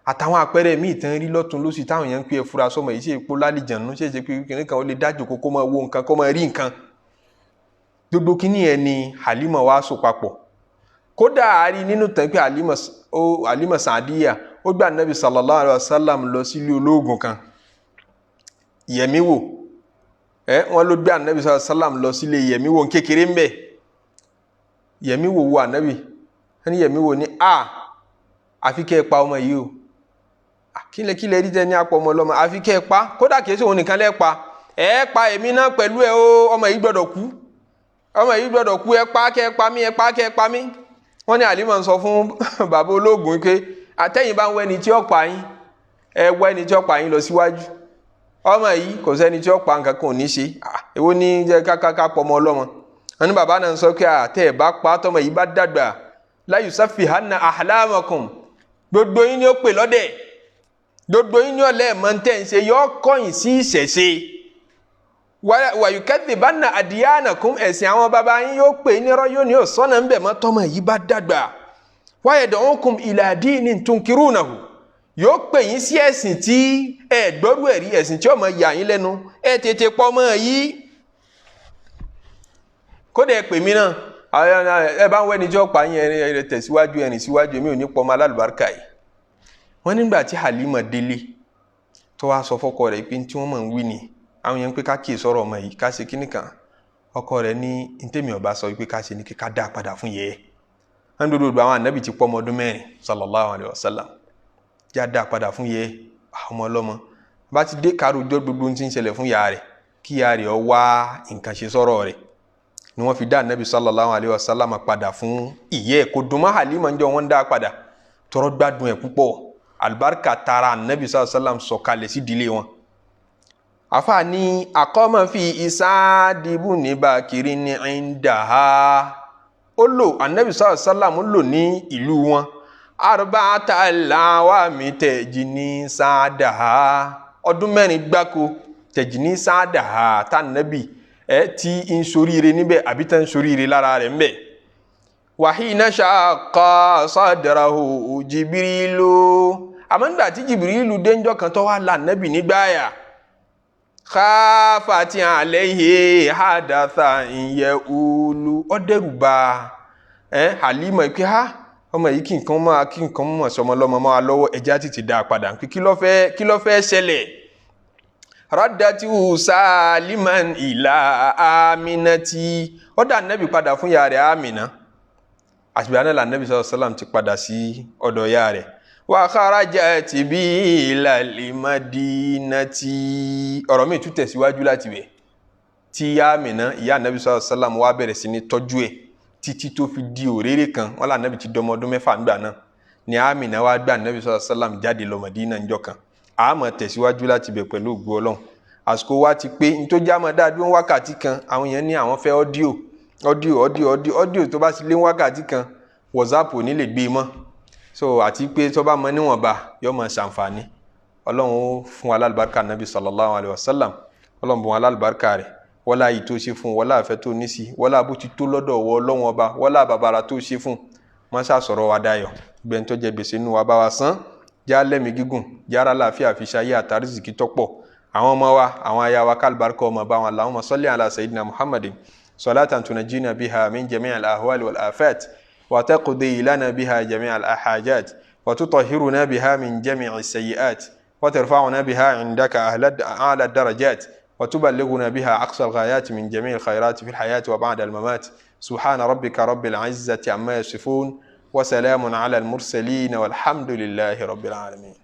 Àtàwọn àpẹẹrẹ míì tán rí lọ́tún lósì táwọn èèyàn ń pè é fura sọmọ yìí, ṣe èpo lálìjànú, ṣe é ṣe pé kìnìún kan ó lè dájú kó máa wo nǹkan, kó máa rí nǹkan. Gbogbo kínní ẹ ni Halima wá so papọ̀. Kódà a rí nínú tán pé Halima Sadiya ó gbà Nabi sallallahu alayhi wa sallam lọ sílé olóògùn kan, Yẹ̀mí wò. Wọn ló gbé Anabi sallallahu alayhi wa sallam lọ sílé Yẹ̀mí wò kékeré ńbẹ. Yẹ̀mí wò wo Anabi, ẹni Yẹ̀mí wò ní a àfi kẹ́ ẹ pa ọmọ yìí o. Kílẹ̀ rí jẹ́ ní apọ̀ ọmọ ọlọ́mọ, àfi kẹ́ ẹ pa. Kódà kìí ṣe òun nìkan lẹ́ pa, ẹ pa èmi náà pẹ̀lú ẹ o. Ọmọ yìí gbọ́dọ̀ kú, ọmọ yìí gbọ́dọ̀ kú, ẹ pa kẹ́ ẹ pa mí, ẹ pa kẹ́ ẹ pa mí. Wọ́n ní Halima ń sọ fún bàbá ológun pé àtẹ̀yìn bá ń wẹ́ni tí ó pa yín, ẹ wẹ́ni tí ó pa yín lọ síwájú. Ọmọ yìí kò sẹ́ni tí ó pa, nǹkan kan ò ní ṣe. Èwo ní jẹ́ kákáká pọ̀ ọmọ ọlọ́mọ? Wọ́n ní bàbá náà ń sọ pé àtẹ̀ ẹ̀ bá pa, tọmọ yìí bá dàgbà, la yusafihanna ahlamakum, gbogbo yín ni ó pè lọ́dẹ̀, gbogbo yín ni ọ̀lẹ́ mọ̀ ń tẹ̀ ń ṣe, yọ kọ̀yìn sí ìṣẹ̀ṣe, wàyùkẹ́dìbánà àdìyànàkún, ẹ̀sìn àwọn baba yín yóò pè nírọ́, yóò ní òsánà ń bẹ̀ mọ́ tọmọ yìí bá dàgbà. Wayad'ukum ila dinin tunkirunahu, yóò pè yín sí ẹ̀sìn tí ẹ gbọ́rú ẹ̀rí, ẹ̀sìn tí ó máa yà yín lẹ́nu. Ẹ tètè pọ̀ mọ́ yìí. Kódà ẹ pè mí náà, ẹ bá ń wẹ́ni tí ó pa yín, ẹ tẹ̀síwájú, ẹ̀rìn síwájú, èmi ò ní pọ̀ ọmọ alálùbáríkà yìí. Wọ́n nígbà tí Halima délé tó wá sọ fọ́kọ rẹ̀ pé tí wọ́n máa ń wí ni àwọn yẹn ń pé ká kíyè sọ̀rọ̀ ọmọ yìí, ká ṣe kíní kan. Ọkọ rẹ̀ ní ntẹ́mi ọba sọ wípé ká ṣe ní kí ká dá padà fún yẹ. Wọ́n dúró gbogbo àwọn ànábì ti pọ́ ọmọ ọdún 4 sallallahu alayhi wa sallam, já dá padà fún yẹ ọmọ ọlọ́mọ. Bá ti dé kárùjọ gbogbo tí ń ṣẹlẹ̀ fún ya rẹ̀, kí ya rẹ̀ ọ wá nǹkan ṣe sọ̀rọ̀ rẹ̀, ni wọ́n fi dá ànábì sallallahu alayhi wa sallam padà fún ìyẹ́ ẹ̀. Kò dùn mọ́ Halima ń jọ wọ́n dá padà, tọrọ gbádùn ẹ̀ púpọ̀. Alibarika tara ànábì sallallahu alayhi wa sallam sọ̀kalẹ̀ sí ìdílé wọn. Àfààní àkọ́mọ̀ fi ìsáàdìbù ní bàkìrì ní ìdáhà ó lò, anabi sallallahu alaihi wasallam lò ní ìlú wọn arba'ata làwàmì tẹ̀jì ní sáàdàhà, ọdún 4 gbáko tẹ̀jì ní sáàdàhà tànàbì ẹ tí ń soríire níbẹ̀ àbí tẹ́ ń soríire lára rẹ̀ ńbẹ̀. Wàhíná ṣàkà sadrahu Jìbìrìlù, àmọ́ nígbà tí Jìbìrìlù déńjọ́ kan tó wà lànàbì nígbàyà, khafati alayhi hadatha ìyẹ ulu, ó dẹ́rù bà Halima pé ha ọmọ yìí kí nǹkan máa kí nǹkan mọ̀ sọmọ lọ́mọ máa lọ́wọ́, ẹja tètè dá a padà pé kí ló fẹ́ ṣẹlẹ̀. Raddatu saliman ila aminati, ó dá nẹ́bí padà fún ya rẹ̀ Amina. Àtìgbà náà la nẹ́bí sallallahu alaihi wasallam ti padà sí ọ̀dọ̀ ya rẹ̀. Wa kharajat bi ilal madinati, ọ̀rọ̀ mi tún tẹ̀síwájú láti bẹ̀ tí Amina ìyá anabi sallallahu alaihi wasallam wá bẹ̀rẹ̀ sí ní tọ́jú ẹ̀ títí tó fi di òréré kan. Wọ́n là anabi ti dọmọ ọdún 6 ńgbà náà ni Amina wá gbà anabi sallallahu alaihi wasallam jáde lọ Madina ńjọ́ kan. A máa tẹ̀síwájú láti bẹ̀ pẹ̀lú ògo Ọlọ́run. Àsìkò wa ti pé nítorí àmọ́ dáadé wákàtí kan. Àwọn èèyàn ní àwọn fẹ́ ọ́díò tó bá ti lé wákàtí kan, WhatsApp ò ní lè gbé e mọ́. So àti pé tó bá mọ níwọ̀nba yóò máa ṣàǹfààní. Ọlọ́run ó fún wa lálùbáríkà nàbí sallallahu alayhi wa sallam. Ọlọ́run bùn wa lálùbáríkà rẹ̀, wọ́lá yìí tó ṣe fún, wọ́lá àfẹ́ tó ní sí, wọ́lá bó ti tó lọ́dọ̀ wọ Ọlọ́run ọba, wọ́lá bàbàrà tó ṣe fún. Má ṣàṣọ̀rọ̀ wa dayọ̀, gbẹ̀ǹ tó jẹ gbèsè nù wa bá wa san, já lẹ́mìí gígùn, jára láàfin àfiṣayé àtàrísìkí tọ́pọ̀ àwọn ọmọ wa, àwọn aya wa, kálùbáríkà ọmọ bá wọn. Allahumma salli ala sayyidina Muhammadin salatan tunajjina biha min jami'il ahwali wal afat wa taqdi lana biha jami'al ahajat wa tutahhiruna biha min jami'is sayyi'at wa tarfa'una biha 'indaka a'la ad-darajat wa tuballighuna biha aqsa al-ghayat min jami'il khayrat fil hayati wa ba'da al-mamat. Subhana rabbika rabbil 'izzati amma yasifun wa salamun 'ala al-mursalin walhamdulillahi rabbil alamin.